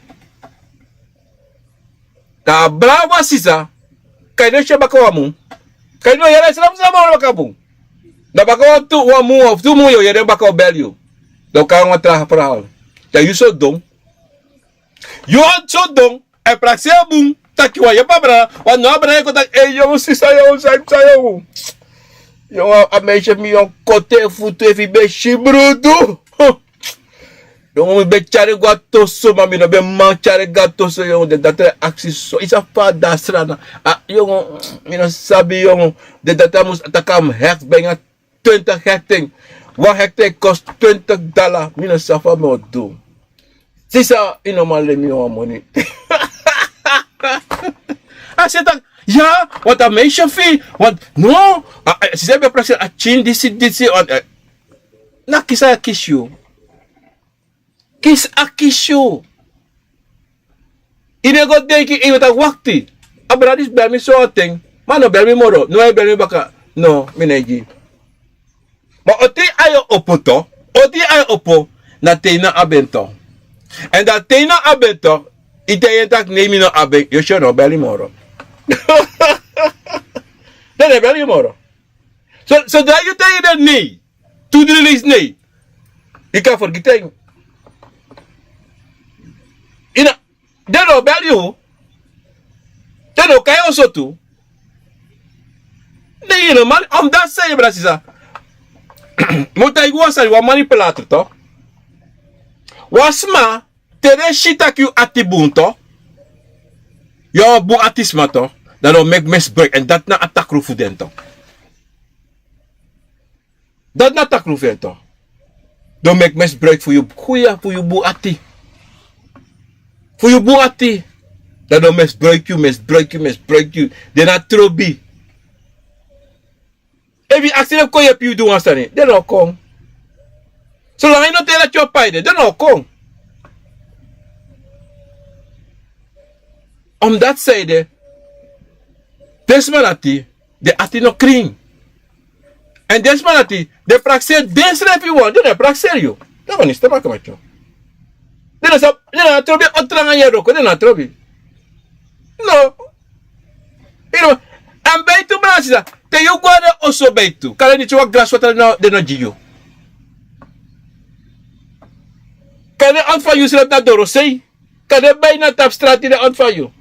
Dan a brada fu a sisa, kan yu no si en baka wan mun. Kan yu no yere en srefi srefi baka bun. Dan baka wan tu, wan mun of tu mun yu o yere en baka o bel yu. Dan o kon nanga wan tra verhaal. Dan yu so don. Yu so don. A e prakseri bun. Taki wan yepi a brada. Wan no a brada e kon taki ei yongu sisa yongu san yu psa yongu. Yongu a meisye fu mi yongu kote futu efu yu ben si brudu. Yongu mi ben tyari go a toso ma mi no ben man tyari go a toso yongu den dati e aksi so yu sabi fa a dasra na. Yongu mi no sabi yongu. Den dati a mus taki a mus heks ben yu na twintig hekting. Wan hekting e kosi twintig dala mi no sabi fa mi o du. Sisa yu no man leni mi wan moni. A si en taki ya want a meisye fu yu want no. Sisa yu ben prakseri a tyin disi disi. Na kisi a kisi yu. Kisi a kisi yu. Yu no e go denki yu e taki wakti. A brada disi beli mi so wan ten. Ma a no beli mi moro no a e beli mi baka. No mi no e gi. Ma oti a yu opo to. Oti a yu opo na te yu no abi en to. Èn dan te yu no abi en to yu taigi en tak' nei mi no abi en yu o si en no o beli yu moro. Den no e beli yu moro. So dan yu taigi den nei tu dri leisi nei. Yu kan fergiti en. Den no o beli yu. Den no o kai oso tu. Den yu no man omdati san yu brasisa. Mi o taigi wan sani wan manipulator to. Wan sma te den si tak' yu ati bun to. Yu a wan bun ati sma to. Dan den o meki misbruik èn dati na a takru fu den to. Dati na takru fu en to. Den o meki misbruik fu yu. Fu yu bun ati. Fu yu bun ati. Dan den o misbruik yu misbruik yu misbruik yu. Den na trobi. Efu yu aksi den fu kon yepi yu du wan sani den no o kon. Solanga yu no te dati yu o pai den den no o kon. Omdati san ede den sma dati den ati no krin. Èn den sma dati den prakseri den srefi wan den no e prakseri yu. Den wan ni stemaki mati yu. Den no sabi den no a trobi o tranga yere wroko den no a trobi. No. Yu no. Èn beitu brada sisa te yu go na den oso beitu kande niti wan grasi watra den no gi yu. Kande den ontfan yu srefi na dorosei. Kande bai na tapu strati den ontfan yu.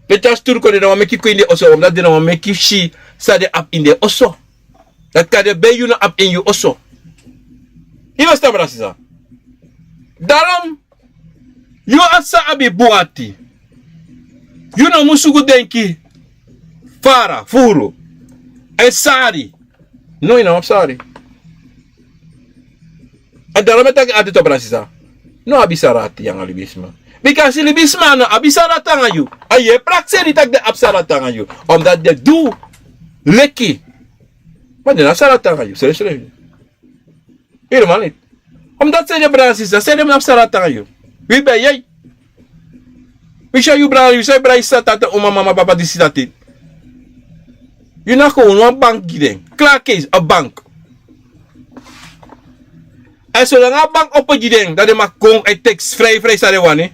Den tyari sturu kon den no wani meki yu kon ini den oso omdati den no wani meki yu si san den abi ini den oso. Dati kande bai yu no abi ini yu oso. Yu no stan brada sisa. Darom yu a san abi bun ati. Yu no musu go denki fara furu èn sari. No yu no abi sari. A daro mi e taki ati to brasisa. No abi sari ati nanga libisma. Bika si libisma no abi sari ati nanga yu a yu e prakseri tak' den abi sari ati nanga yu. Omdati den du leki. Ma den no abi sari ati nanga yu srefsrefi. Yu no man leti. Omdati sede brada sisa sede mi no abi sari ati nanga yu. Wi ben yei. Wi si a yu brada yu si a yu brada yu sisa tata uma mama papa disi dati. Yu na kon unu wan bank gi den. Klakes a bank. Èn solanga a bank opo gi den dan den maki kon èn teki frei frei san den wani.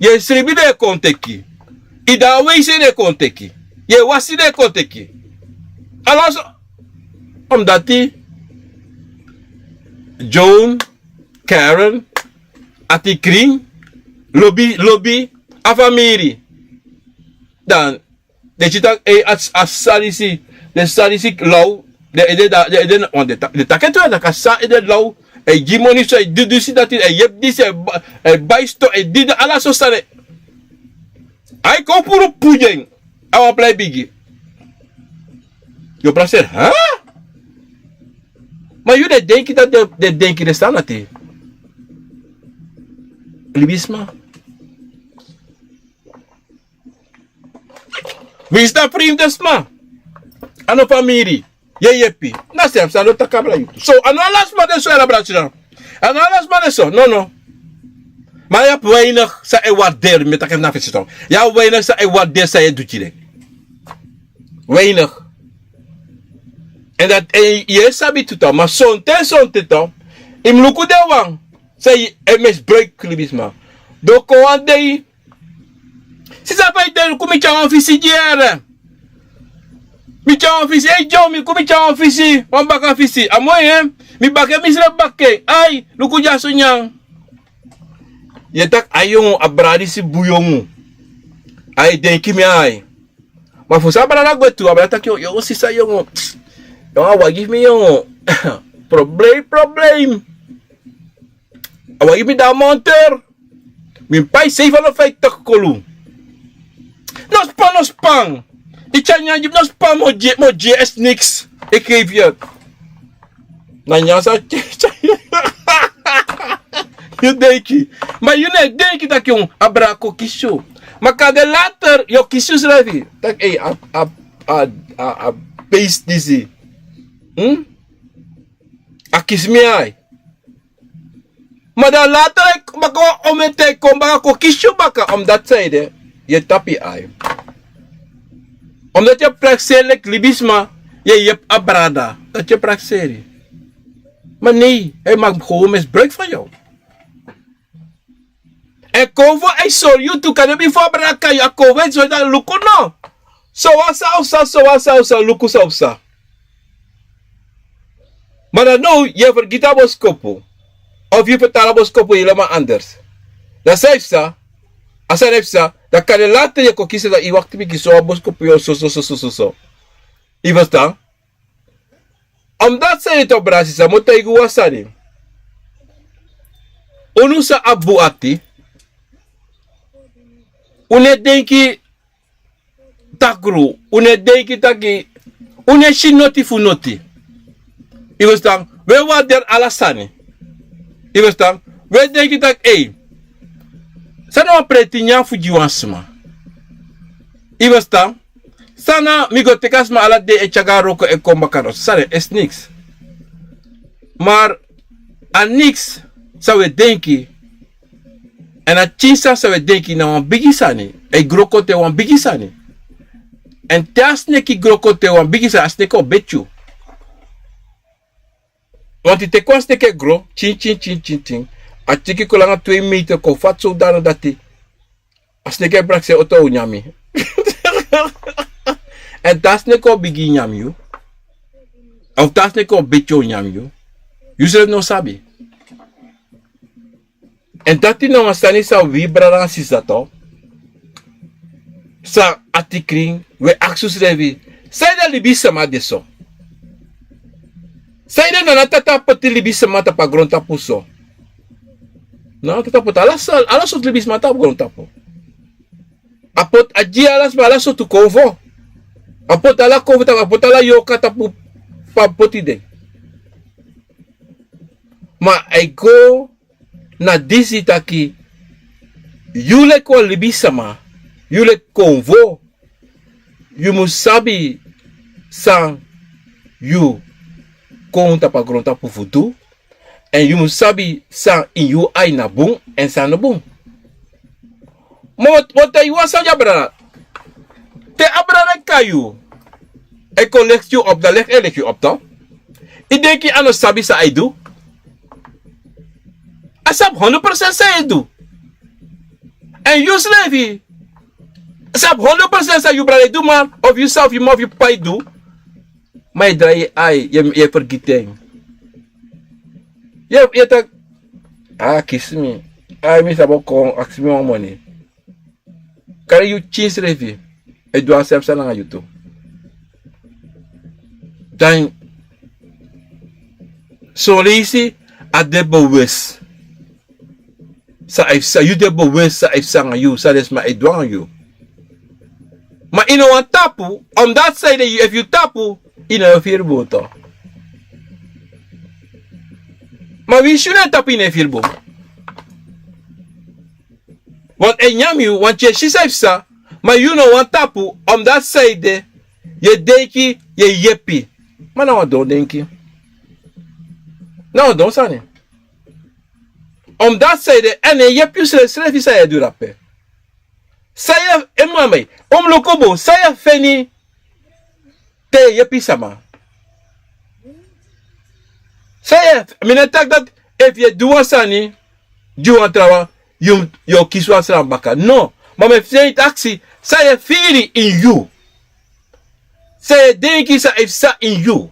Yu e sribi den e kon teki. Yu de a weisi den e kon teki. Yu e wasi den e kon teki. Ala so. Omdati joan, karen, ati krin, lobi lobi a famiri. Dan den si tak' a sisa disi den sisa disi law. Den ede na den taki en tu en daka sisa ede law. A e gi moni so a e du disi dati a e yepi disi a e bai sto a e didi ala so sani. A e kon puru puru gi en. A wan plai bigi. Yu o prakseri ha? Ma yu den denki dati den denki den sani na te. Libisma. Wi si na frimdi sma. A no famiri. Yu e yepi na srefi sani o taki abra yu tu so a no ala sma de so en abra yu dan. A no ala sma de so nono. Ma yu abi weinig san e warderi mi e taki en na fesi yu abi weinig san e warderi san yu e du gi den. Weinig. Èn dati yu e sabi tu tan ma sonten sonten tan yu mus luku den wan san yu e misbruiki libisma. Den o kon wan dei. Sisa fa yu de luku mi tyari wan fisi gi yu. Mi tyari wan fisi e dyow mi luku mi tyari wan fisi wan baka fisi a moi en. Mi baka en, mi srefi baka en. Ai, luku dyaso nyan. Yu e taki a yongu, a brada disi bun yongu. Ai, denki mi ai. Ma fu san a brada gwe tu, a brada taki yongu, sisa yongu. Yongu, a wagi fu mi yongu. Problem, problem. A wagi fu mi de a monter. Mi pai seifi a no fai taki kolu. No span, no span. I tyari nyan gi mi, no span, mi o gi, mi o gi, is niks. Ik geef je. Na nyan san. Yu denki. Ma yu no e denki taki yu, a brada kon kisi yu. Ma kande later yu o kisi yusrefi. Taki ei, a, a, a, a, a beest disi. Hmm? A kisi mi ai. Ma dan later, baka wan omen ten kon baka kon kisi yu baka, omdati san ede, yu e tapu yu ai. Omdati yu e prakseri leki libisma, yu e yepi a brada. Dati yu e prakseri. Ma nee, hij maakt gewoon misbruik van jou. En konfo e sori yu tu, kande bifo a brada kai yu, a konfo e sori yu taki luku no. Sowan san o psa, sowan san o psa, luku san o psa. Ma dan now yu e fergiti a boskopu. Of yu fertara a boskopu helemaal anders. Dan san e psa, a sani e psa, dan kande later yu e kon kisi taki yu wakti bigi, sowan boskopu yu o so, so, so, so, so. Yu ferstan? Omdati san yu e taki, brada sisa, mi o taigi wan sani. Unu san abi bun ati, un no e denki takru, un no e denki taki, un no e si noti fu noti. Yu ferstan? Un e warderi ala sani. Yu ferstan? Un e denki taki ei, san na wan preti nyan fu gi wan sma. Yu ferstan? San na mi go teki a sma ala dei e tyari go na wroko e kon baka, no, san na, is niks. Ma a niks san un e denki, èn a pikinso san un e denki na wan bigi sani. A e gro kon te wan bigi sani. Èn te a sneki gro kon te wan bigi sani, a sneki o beti yu. Want yu teki wan sneki e gro, tin, tin, tin, tin, tin. A tiki kon langa twee meter, kon fati so dati na dati. A sneki e prakseri oto o nyan yu. Èn te a sneki o bigin nyan yu, of te a sneki o beti o nyan yu, yusrefi no sabi. Èn dati na wan sani san wi brada nanga sisa tu, san ati krin, un e aksi unsrefi, sanede libisma de so? Sanede Nana Tata poti libisma tapu a grontapu so? Nana Tata poti ala sa-, ala sortu libisma tapu grontapu. A poti, a gi ala sma ala sortu konfo. A poti ala konfo tapu, a poti ala yorka tapu, pe a poti den. Ma a e go na disi taki, yu leki wan libisma, yu leki konfo, yu mus sabi san yu kon tapu a grontapu fu du, èn yu mus sabi san ini yu ai na bun èn san no bun. Ma wan, wan taigi wan sani gi a brada. Te a brada e kai yu, e kon leki yu op, dan leki e leki yu op, toch? Yu denki a no sabi san a e du? A sabi hondro prosent san a e du. Èn yusrefi sabi hondro prosent san yu brada e du, ma of yu sisa, of yu m'ma, of yu p'pa e du. Ma yu drai yu ai, yu e, yu e fergiti en. Yu e, yu e taki, a, kisi mi. Ai, mi sabi o kon aksi mi wan moni. Kari yu pikin srefi e du a srefi sani nanga yu tu. Dan son leisi a de bewust. San a e psa, yu de bewust san a e psa nanga yu, san den sma e du nanga yu. Ma yu no wani tapu, omdati sanede yu, efu yu tapu, yu no e firi bun, toch. Ma winsi yu no e tapu, yu no e firi bun. Want a e nyan yu, want yu e si san a e psa, ma yu no wani tapu, omdati sanede yu e denki yu e yepi. Ma na wan don denki. Na wan don sani. Omdati sanede, èn yu e yepi yusrefi, san yu e du drape? San yu e, e mama, un mus luku bun, san yu e feni te yu e yepi sama? San yu e, mi no e taki dati efu yu e du wan sani gi wan trawan, yu, yu o kisi wan sani baka. No, ma mi e feni taki, san yu e firi ini yu. San yu e denki san a e psa ini yu.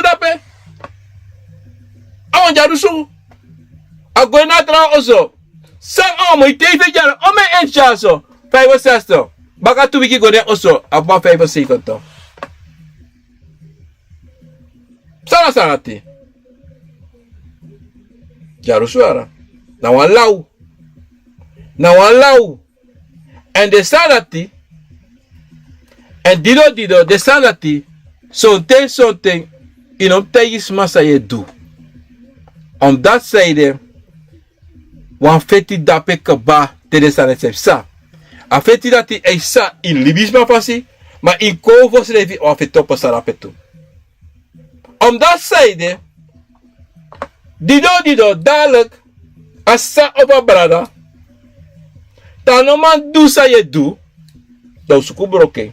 dusu dape. A wan di a dusu. A go ini a tra oso. San a wan moi tei feifi yari o mi e en tyari so. Faifi o sesti. Baka tu wiki go den oso a papa fifenseventig. San na sani dati? Dyarusu wara. Na wan law. Na wan law. Èn den sani dati. Èn dido dido den sani dati. Sonten sonten yu no mus taigi sma san yu e du. Omdati san ede wan feti dape kaba te den sani dati sa e psa. A feti dati e psa ini libisma fasi. Ma ini kowfo srefi wan feti o pasa dape tu. Omdati san ede dido dido dalik a sisa ofu a brada te a no man du san yu e du. Dan un suku broko en.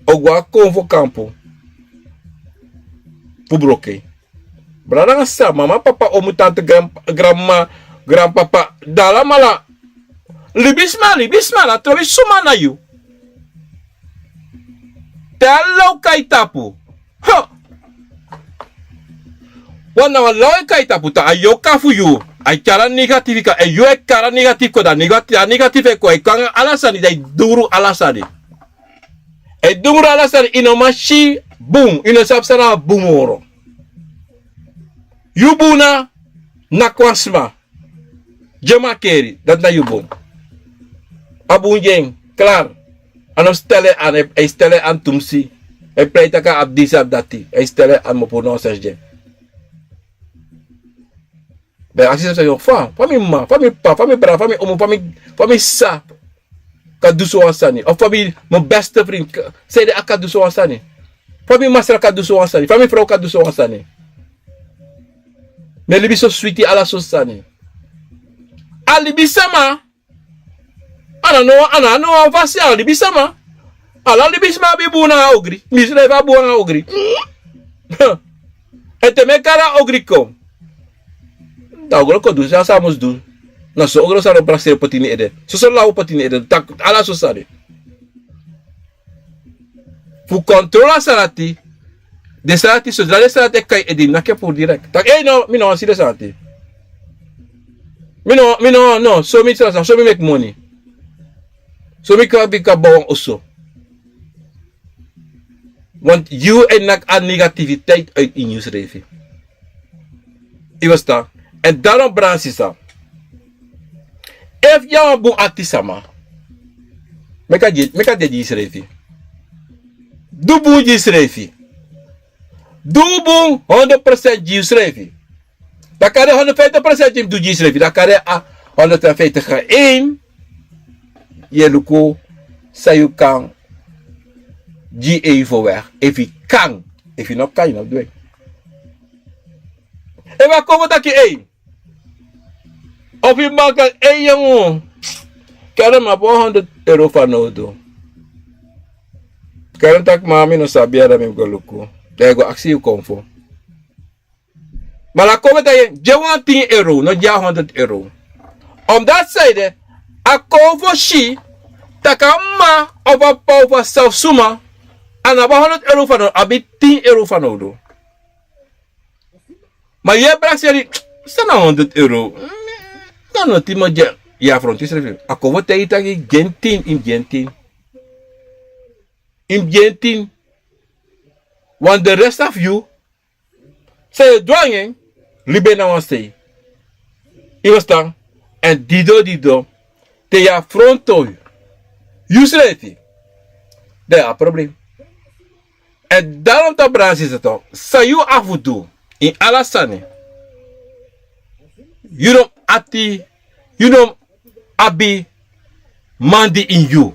O go a kowfo kampu fu broko en. Brada nanga sisa mama papa omu tante granmama granpapa dan alamala. Libisma libisma na trobi suma na yu. Te a law kai tapu. Wan na wan law e kai tapu tan a yu o kan fu yu. A e tyari a negatifi kan èn yu e kari a negatifi kon dan a negatifi e kon a e kon nanga ala sani dan a e dungru ala sani. A e dungru ala sani yu no man si bun yu no sabi san na a bun moro. Yu bun na naki wan sma. Gi en makeri dati na yu bun. A bun gi en klar. A no stel en an a e stel en an tumsi. A e prei tak' a abi disi abi dati a e stel en an mi o puru na wan sesi gi en. Ben a sisi san yu o fa fa mi mama fa mi p'pa fa mi brada fa mi omu fa mi sisa. Kan du so wan sani of fa mi beste frin. San ede a kan du so wan sani? Fa mi masra kan du so wan sani fa mi frow kan du so wan sani? Mi e libi so switi ala so sani. A libisama a na no a na no wan fasi a libisama. Ala libisma abi bun nanga ogri mi srefi abi bun nanga ogri. Èn te mi e kari a ogri kon dan ogri o kon du san a sa mus du. Na so ogri o sa no prakseri poti ini ede soso law poti ini ede. Ala so sani fu kontrol a sani dati. Den sani dati sodra den sani dati e kai ede yu naki en puru direkti tak' ei no mi no wani si den sani dati. Mi no mi no no so mi sani san so mi meki moni. So mi kan bika bow wan oso. Want yu e naki a negativiteit uit ini yusrefi. Yu westan? Èn daron brada sisa efu yu na wan bun ati sama meki a de gi yusrefi. Du bun gi yusrefi. Du bun hondro prosent gi yusrefi. Dan kari hondro fifti prosent yu mus du gi yusrefi dan kari a hondro fifti ga en. Yu e luku san yu kan gi en yu fu wèg efu yu kan. Efu yu no kan yu no mus du en. Efu a kon fu taki ei ofu yu man kan ei yongu. Kere mi abi wan hondro euro fanowdu. Kere mi taki mama mi no sabi ya dan mi mus go luku. Dan yu go aksi yu kon fu. Ma na kon fu taki gi en wan tin euro no gi a hondro euro. Omdati san ede a kon fu si tak' a mama ofu a p'pa ofu a sisa ofu suma a no abi a hondro euro fanowdu abi tin euro fanowdu. Ma yu e prakseri san na hondro euro? Na noti mi o gi en. Yu a frontu yusrefi a kon fu taigi yu taki gi en tin yu mus gi en tin. Yu mus gi en tin. Wan de rest of yu san yu e du nanga en libi en na wan sei. Yu westan? Èn dido dido te yu a frontu yusrefi dan yu abi problem. Èn darom tan brada sisa tok' san yu abi fu du ini ala sani. Yu no mus ati yu no mus abi mandi ini yu.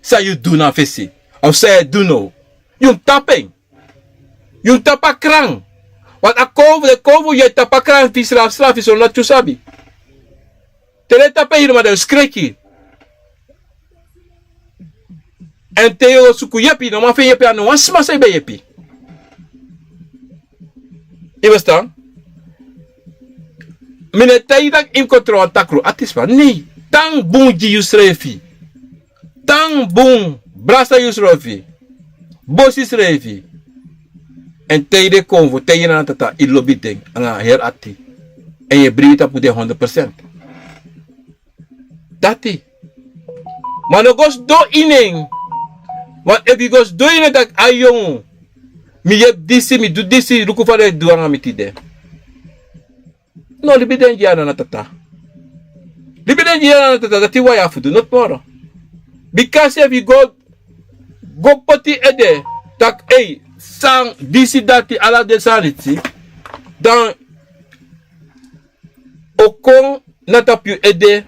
San yu du na fesi of san yu e du now? Yu mus tapu en. Yu mus tapu a kran. Wantu a kon fu den kon fu yu e tapu a kran fu yu srafu srafu yu sondati yu sabi. Te den tapu en yu no man dan yu skreki. Èn te yu o suku yepi yu no man fu en yepi a no wan sma san yu ben yepi. Yu westan? Mi no e taigi yu tak' yu mus kon tron wan takru ati sma nei. Tan bun gi yusrefi. Tan bun brasa yusrefi. Bosi srefi. Èn te yu de kon fu te yu na na tata yu lobi den nanga heri ati. Èn yu e bribi tapu den hondro persent. Dati. Ma no go sidon ini en. Want efu yu go sidon ini en taki a yongu, mi yepi disi, mi du disi, luku fa den e du nanga mi tide. No, libi den gi yu a nana tata. Libi den gi yu a nana tata, dati wan ya fu du noti moro. Bikasi efu yu go go poti ede taki ei, san disi dati, ala den sani disi, dan o kon na tapu yu ede,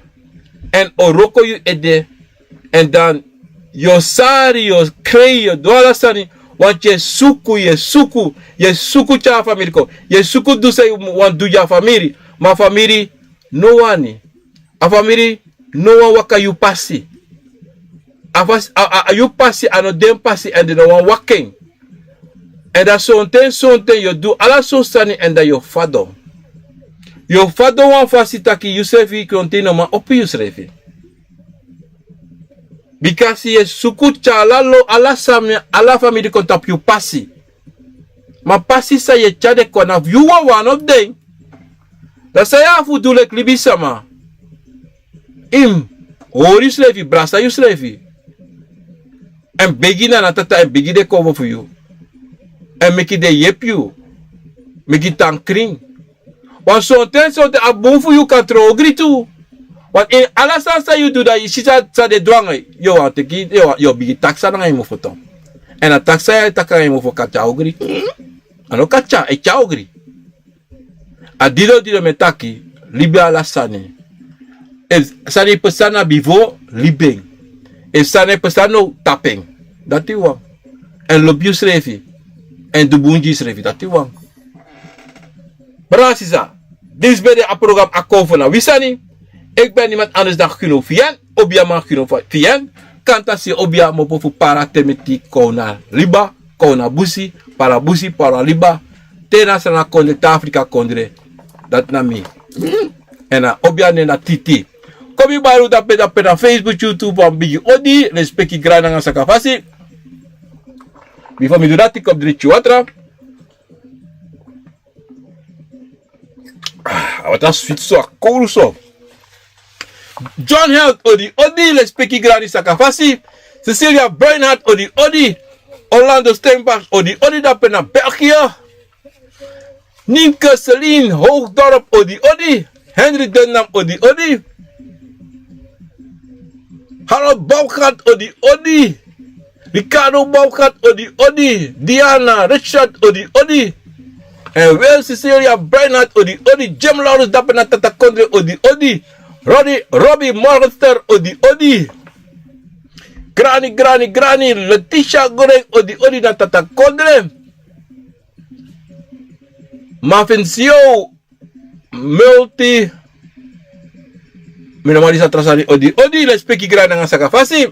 èn o wroko yu ede, èn dan yu o sari, yu o krei, yu o du ala sani. Wanti yu e suku, yu e suku, yu e suku tyari a famiri kon, yu e suku du san yu wani du gi a famiri, ma a famiri no wani. A famiri no wani waka yu pasi. A fasi a a a yu pasi a no den pasi èn den no wani waka en. Èn dan sonten sonten yu o du ala sortu sani èn dan yu o fadon. Yu o fadon wan fasi taki yusrefi krontin no man opo yusrefi. Bikasi yu e suku tyari ala lo ala sani ala famiri kon tapu yu pasi. Ma pasi san yu e tyari den kon na fu yu wawan no fu den. Dan san yu abi fu du leki libisama? Yu mus hori yusrefi, brasa yusrefi, èn begi nana tata èn begi den kobo fu yu, èn meki den yepi yu, meki yu tan krin. Wan sonten sonten a bun fu yu kan tron ogri tu. Wan ini ala sani san yu du dan yu si san den du nanga yu, yu o wani teki yu o bigin taksa nanga yu mofo tan. Èn a taksa yu e taki nanga yu mofo kan tyari ogri. A no kan tyari e tyari ogri. A didon didon mi e taki, libi ala sani. Efu sani e pesa na bifo, libi en. Efu sani e pesa now, tapu en. Dati wan. Èn lobi yusrefi, èn du bun gi yusrefi, dati wan. Brada sisa, disi ben de a program Akomfo na wi sani. Eki ben nimanti anders dan Gino Fien, obiaman Gino Fien. Kanta si obia mopo fu para temeti kowna liba, kowna busi, para busi, para liba, te na srana kondre te Afrika kondre. Dati na mi. Èn na obia nen na Titi. Kon mi bari un dape dape na Facebook, YouTube, wan bigi odi, lespeki, grani nanga sakafasi. Bifo mi du dati, kon mi dringi watra. A watra switi so, a kowru so. John Health, odi odi, lespeki, grani sakafasi. Cecilia Bernhard, odi odi. Orlando Steinbach, odi odi, dape na België. Nienke Celine Hoogdorp, odi odi. Henry Dendam, odi odi. Harold Baumgart, odi odi. Ricardo Baumgart, odi odi. Diana Richard, odi odi. Èn Will Cecilia Bernhard, odi odi. Jim Laurens, dape na Tata Kondre, odi odi. Roddy, Robbie Morgenster, odi odi. Grani, grani, grani, Letitia Goreng, odi odi na Tata Kondre. Mafincio Multi. Mi no man disi a tra sani, odi odi, lespeki, grani nanga sakafasi.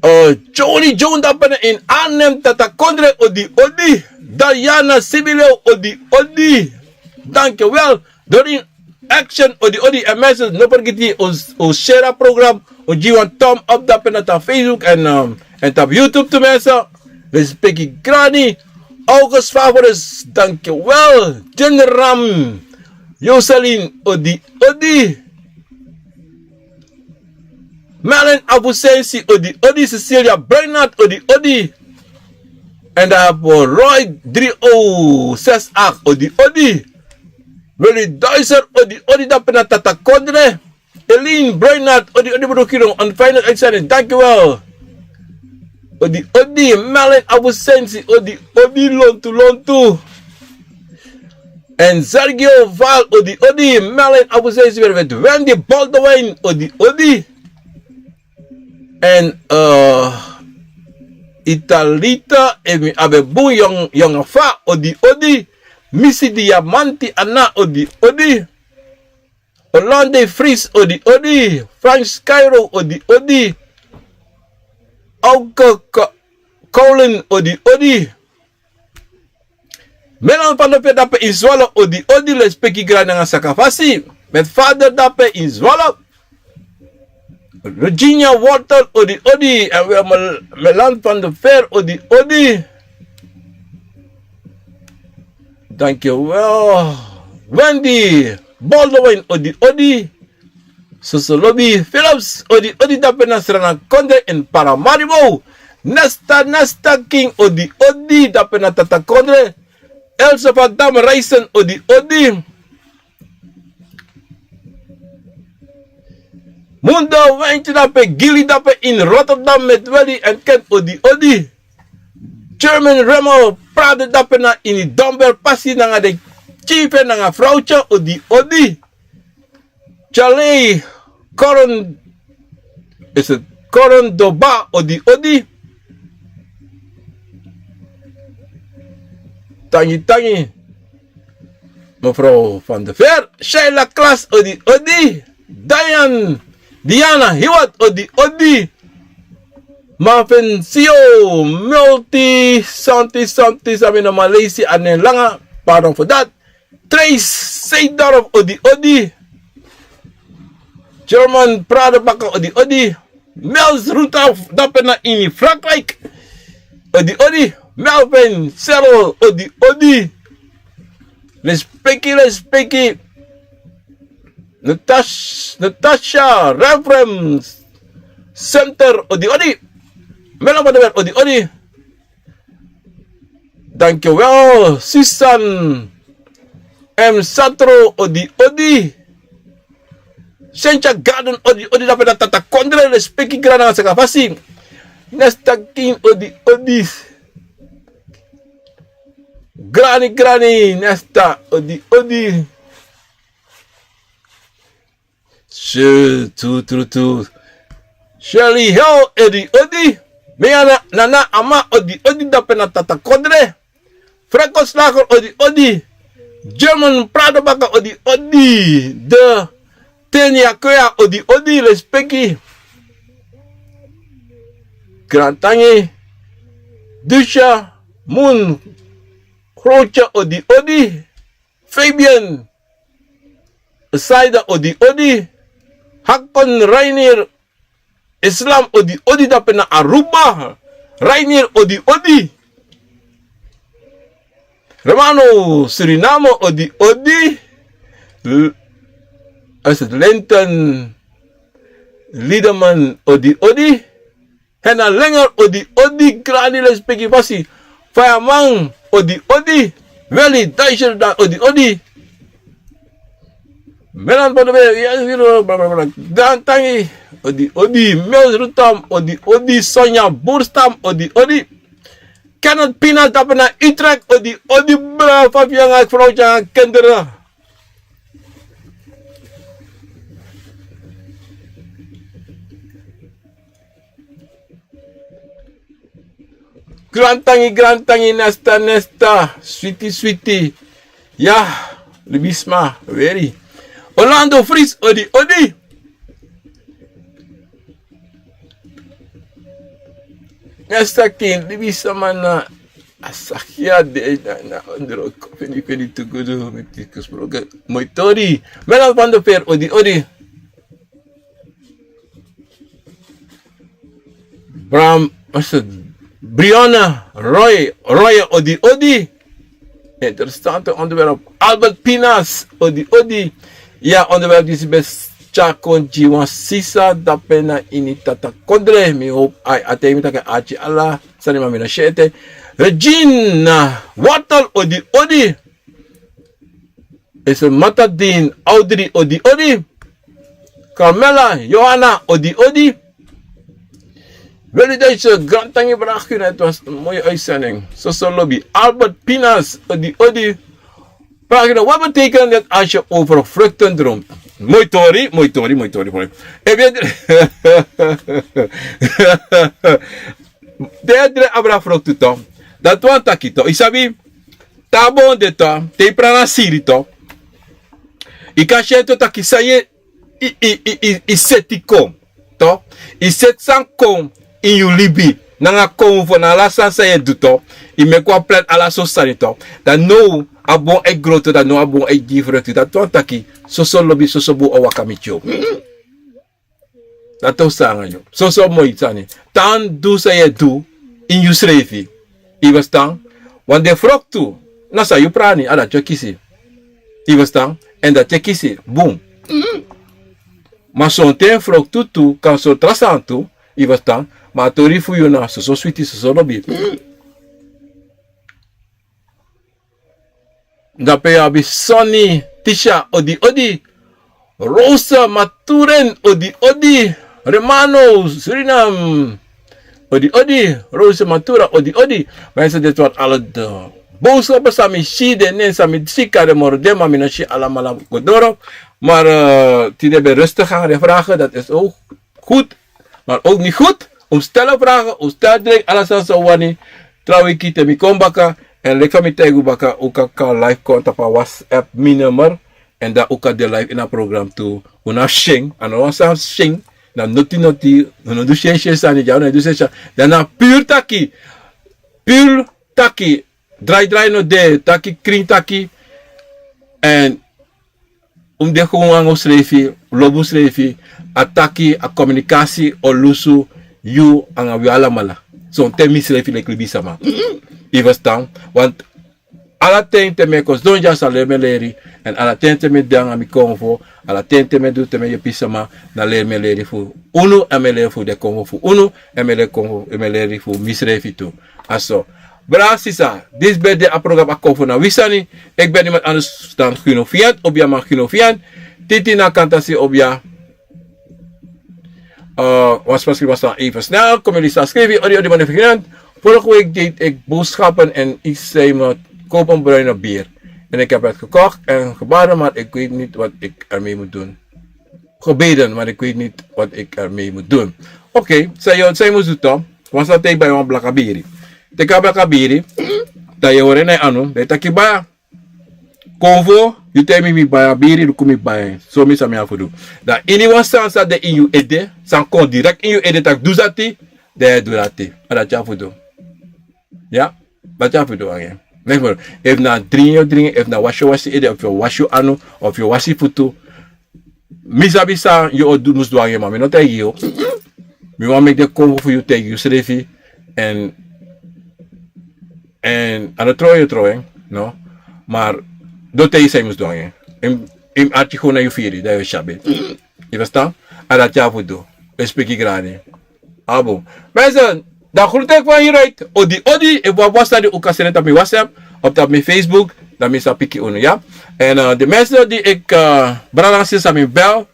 Eh, Joni Joni, dape na ini Arnhem, Tata Kondre, odi odi. Diana Sibileo, odi odi. Dankjewel. Dorin Action, odi odi, èn mensen, no fergiti un, un share a program, un gi wan thumb up dape na tapu Facebook èn, um, èn tapu YouTube tu, mensen. Lespeki, grani. August Favoris, dankjewel. Generam Jocelyn, odi odi. Merlin Abusensi, odi odi. Cecilia Bernard, odi odi. Èn dan Roy drie o zes acht, odi odi. Willy Duiser, odi odi, dape na Tata Kondre. Eline Bernard, odi odi, broeder Kino, een fijne uitzending, dankjewel. Odi odi. Merlin Abusensi, odi odi, lontu lontu. Èn Sergio Val, odi odi. Merlin Abusensi, weer met Wendy Baldwin, odi odi. Èn, eh, Italita, èn mi abi bun yong, yong fa, odi odi. Misi Diamanti Ana, odi odi. Orlando Fries, odi odi. Frans Cairo, odi odi. Auke Ko-, Colin, odi odi. Melan van de Veer dape in Zwolle, odi odi, lespeki, grani nanga sakafasi. Met vader dape in Zwolle. Virginia Wortel, odi odi. Èn we Mel-, Melan van de Veer, odi odi. Dankjewel. Wendy Baldwin, odi odi. Soso Lobi Philips, odi odi dape na Srana Kondre in Paramaribo. Nesta, Nesta King, odi odi dape na Tata Kondre. Elsa van Dam Reisen, odi odi. Mundo Wijntje dape, Gili dape in Rotterdam met Willy en Kent, odi odi. German Remo Prado dape na ini Domber Pasi nanga de chief nanga vrouwtje, odi odi. Charlie Koron, is het Koron Doba, odi odi. Tangi tangi. Mevrouw van de Veer, Sheila Klas, odi odi. Diane, Diana Hiwat, odi odi. Marvin Sio, Multi Santi Santi Samina Malaysia, Anen Langa, pardon voor dat. Trace Seedorf, odi odi. German Prado Baka, odi odi. Mels Ruta dape na ini Frankrijk, odi odi. Melvin Serrel, odi odi. Respeki, respeki. Natas Natasha Reverend Center, odi odi. Mela Badewer, odi odi. Dankjewel Susan M Satro, odi odi. Sentia Garden, odi odi dape na Tata Kondre, respeki grani nanga saka fasi. Nesta King, odi odi. Grani grani Nesta, odi odi. Sure, true, true, true. Shirley Hill, odi odi. Meyana Nana Ama, odi odi dape na Tata Kondre. Franco Slager, odi odi. German Prado Baka, odi odi. De Tenia Koya, odi odi, respeki. Grantangi. Dusha Moon Grootje, odi odi. Fabian Saida, odi odi. Hakon Rainier Islam, odi odi dape na Aruba. Rainier, odi odi. Romano Suriname, odi odi. L- Is het Linton Liedeman, odi odi. Hena Lenger, odi odi, grani, respeki fasi. Fayaman, odi odi. Weli Dijsselda, odi odi. Melan Bodobe, ya, ya, ya, bla, bla, bla. Dan Tangi, odi odi. Mels Rutam, odi odi. Sonja Burstam, odi odi. Kenneth Pina dape na Utrecht, odi odi, bra, Fabian, vrouwtje, kinderen. Grantangi, grantangi, Nesta, Nesta, switi, switi. Ya, libisma, weri. Orlando Fries, odi odi. Nesta King, libisma na a saki a de na, na ondro. Feni, feni tu gudu, mi tiki gesproken. Moi tori. Melan van de Veer, odi odi. Bram, wat is het? Brianna Roy, Roy, odi odi. Interessante onderwerp. Albert Pinas, odi odi. Ya, onderwerp disi ben tyari kon gi wan sisa dape na ini Tata Kondre. Mi hoop a, a ten mi taki arki ala sani, ma mi no si ete. Regina Wortel, odi odi. Is een Matadin, Audrey, odi odi. Carmela, Johanna, odi odi. Weli Dijsselbloem, grantangi, bra Guno, het was een mooie uitzending. Soso Lobi, Albert Pinas, odi odi. Bra Guno, wat betekent het als je over vruchten droomt? Moi tori, moi tori, moi tori, moi. Ebi, den e drei abra froktu tu. Dati wani taki tu, yu sabi, te a bon de tu, te yu prana siri tu, yu kan si en tu taki san yu e, yu, yu seti kon tu. Yu seti san kon ini yu libi, nanga kon fu na ala sani san yu e du tu. Yu meki wan plan, ala so sani tu. Dan now a bon e groto, dan now a bon e gi froktu. Dati wani taki, soso lobi, soso bun o waka miti yu. Dati o sanga yu. Soso moi sani. Tan du san yu e du ini yusrefi. Yu e ferstan? Want den froktu, na san yu prani, a dati yu e kisi. Yu e ferstan? Èn dati yu e kisi bun. Mhm. Ma sonten froktu tu kan sori tra sani tu, yu ferstan. Ma a tori fu yu na soso switi, soso lobi. Dan pe yu abi Sonny, Tisha, odi odi. Rosa Maturen, odi odi. Romano, Suriname, odi odi. Rosa Matura, odi odi. Mensen, dit was al het, eh, boodschappen san mi si, den nen san mi si, kan den moro den, ma mi no si alamala go doro. Maar, eh, tide ben rustig aan de vragen, dat is ook goed, maar ook niet goed. Un stel vragen, un stel drink, ala sani san un wani. Tra wiki te mi kon baka, èn leki fa mi taigi un baka, un kan, kan live kon tapu a WhatsApp mi nummer. Èn dan un kan de live ini a program tu. Un no abi syen, a no wan sani syen, na noti noti, un no du syen syen sani dya, un no du syen syen. Dan na puur taki, puur taki, drai drai no de, taki krin taki. Èn un de gewoon nanga unsrefi, lobi unsrefi, a taki, a komunikasi o lusu, yu nanga wi alamala. Sonten misrefi leki libisama. Yu ferstan? Want ala ten te mi e kon sidon dya, san leri mi e leri. Èn ala ten te mi e de nanga mi konfo, ala ten te mi e du, te mi e yepi sama, na leri mi e leri fu unu, èn mi e leri fu den konfo fu unu, èn mi e leri konfo, èn mi e leri fu misrefi tu. A so. Brada, sisa, disi ben de a program Akomfo na wi sani. Eki ben niemand anders dan Gino Fiant, obia man Gino Fiant. Titi na kantasi obia. Eh, wan sma skrifi wan sani even snel. Kom jullie staan schrijven. Odi, odi, man, even. Vorige week deed ik boodschappen en iets zei me: koop een bruine beer. En ik heb het gekocht en gebeden, maar ik weet niet wat ik ermee moet doen. Gebeden, maar ik weet niet wat ik ermee moet doen. Oké, san yu, san yu mus du tu. Wan sani te yu bai wan blaka biri. Teki a blaka biri, dan yu e hori en na yu anu, dan yu taki: baya, kon fu yu, taigi mi, mi bai a biri, luku mi bai en. So mi san mi abi fu du. Dan ini wan sani san de ini yu ede, san kon direct ini yu ede taki du dati, dan yu e du dati. Ma dati yu abi fu du. Ya, dati yu abi fu du anga en. Next one. Efu na dringi yu o dringi, efu na wasi yu o wasi ede, efu yu o wasi yu anu, efu yu o wasi yu futu. Mi sabi san yu o du, mus du anga en, ma mi no taigi yu. Mi wani meki den konfo fu yu taigi yusrefi. Èn, èn a no tron yu o tron en, no. Maar don taigi san yu mus du anga en. Yu mus, yu mus arki go na yu firi, dan yu o sabi. Yu ferstan? A dati yu abi fu du. Respeki grani. A bun. Mensen, dan groet ik van hieruit. Odi, odi. Efu wan bun sani un kan seni tapu mi WhatsApp of tapu mi Facebook, dan mi sa piki unu, ya. En, eh, de mensen die ik, eh, brada nanga sisa san mi bel,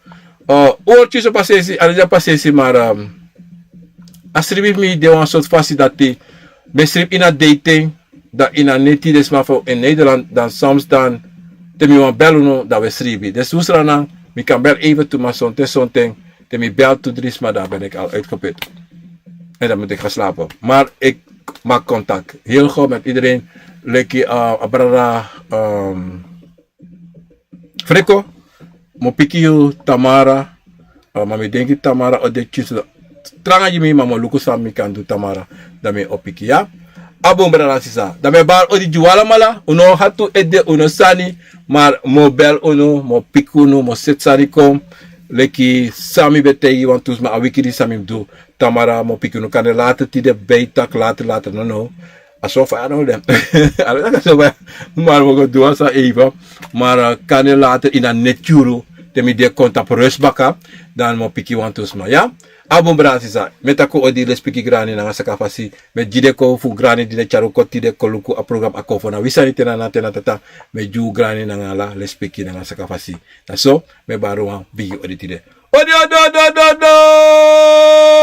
eh, un o kisi pasensi, a no de pasensi, maar, ehm, a sribi fu mi de wan sortu fasi dati mi e sribi ini a dei ten, dan ini a neti, den sma fu in Nederland, dan soms dan te mi wani bel unu, dan wi e sribi. Dus un sranan, mi kan bel even tu, ma sonten, sonten te mi bel tu dri sma, dan ben ik al uitgeput. En dan moet ik gaan slapen. Maar ik maak contact heel goed met iedereen. Leki, eh, a brada, ehm, Friko, mi o piki yu tamara. Eh, ma mi denki tamara o de kisi tranga gi mi, ma mi o luku san mi kan du tamara, dan mi o piki, ya. A bun, brada nanga sisa. Dan mi e bari odi gi un alamala, un no hati ede, un no sani, maar mi o bel unu, mi o piki unu, mi o seti sani kon. Leki san mi ben taigi wantu sma a wiki disi san mi mus du. Tamara mi o piki unu, kande later tide, bijtak, later, later, no, no. A so fa a no de. A no taki a so fa. Maar mi o go du wan sani even. Maar, eh, kande later ini a neti yuru, te mi de kon tapu rust baka, dan mi o piki wantu sma, ya. A bun, brada nanga sisa. Mi e taki odi, lespeki grani nanga sakafasi. Mi e gi den kon fu grani di den tyari un kon tide kon luku a program Akomfo na wi sani, te na nana, te na tata. Mi e gi un grani nanga ala lespeki nanga sakafasi. Na so, mi e bari wan bigi odi tide. Odi, odi, odi, odi, odi.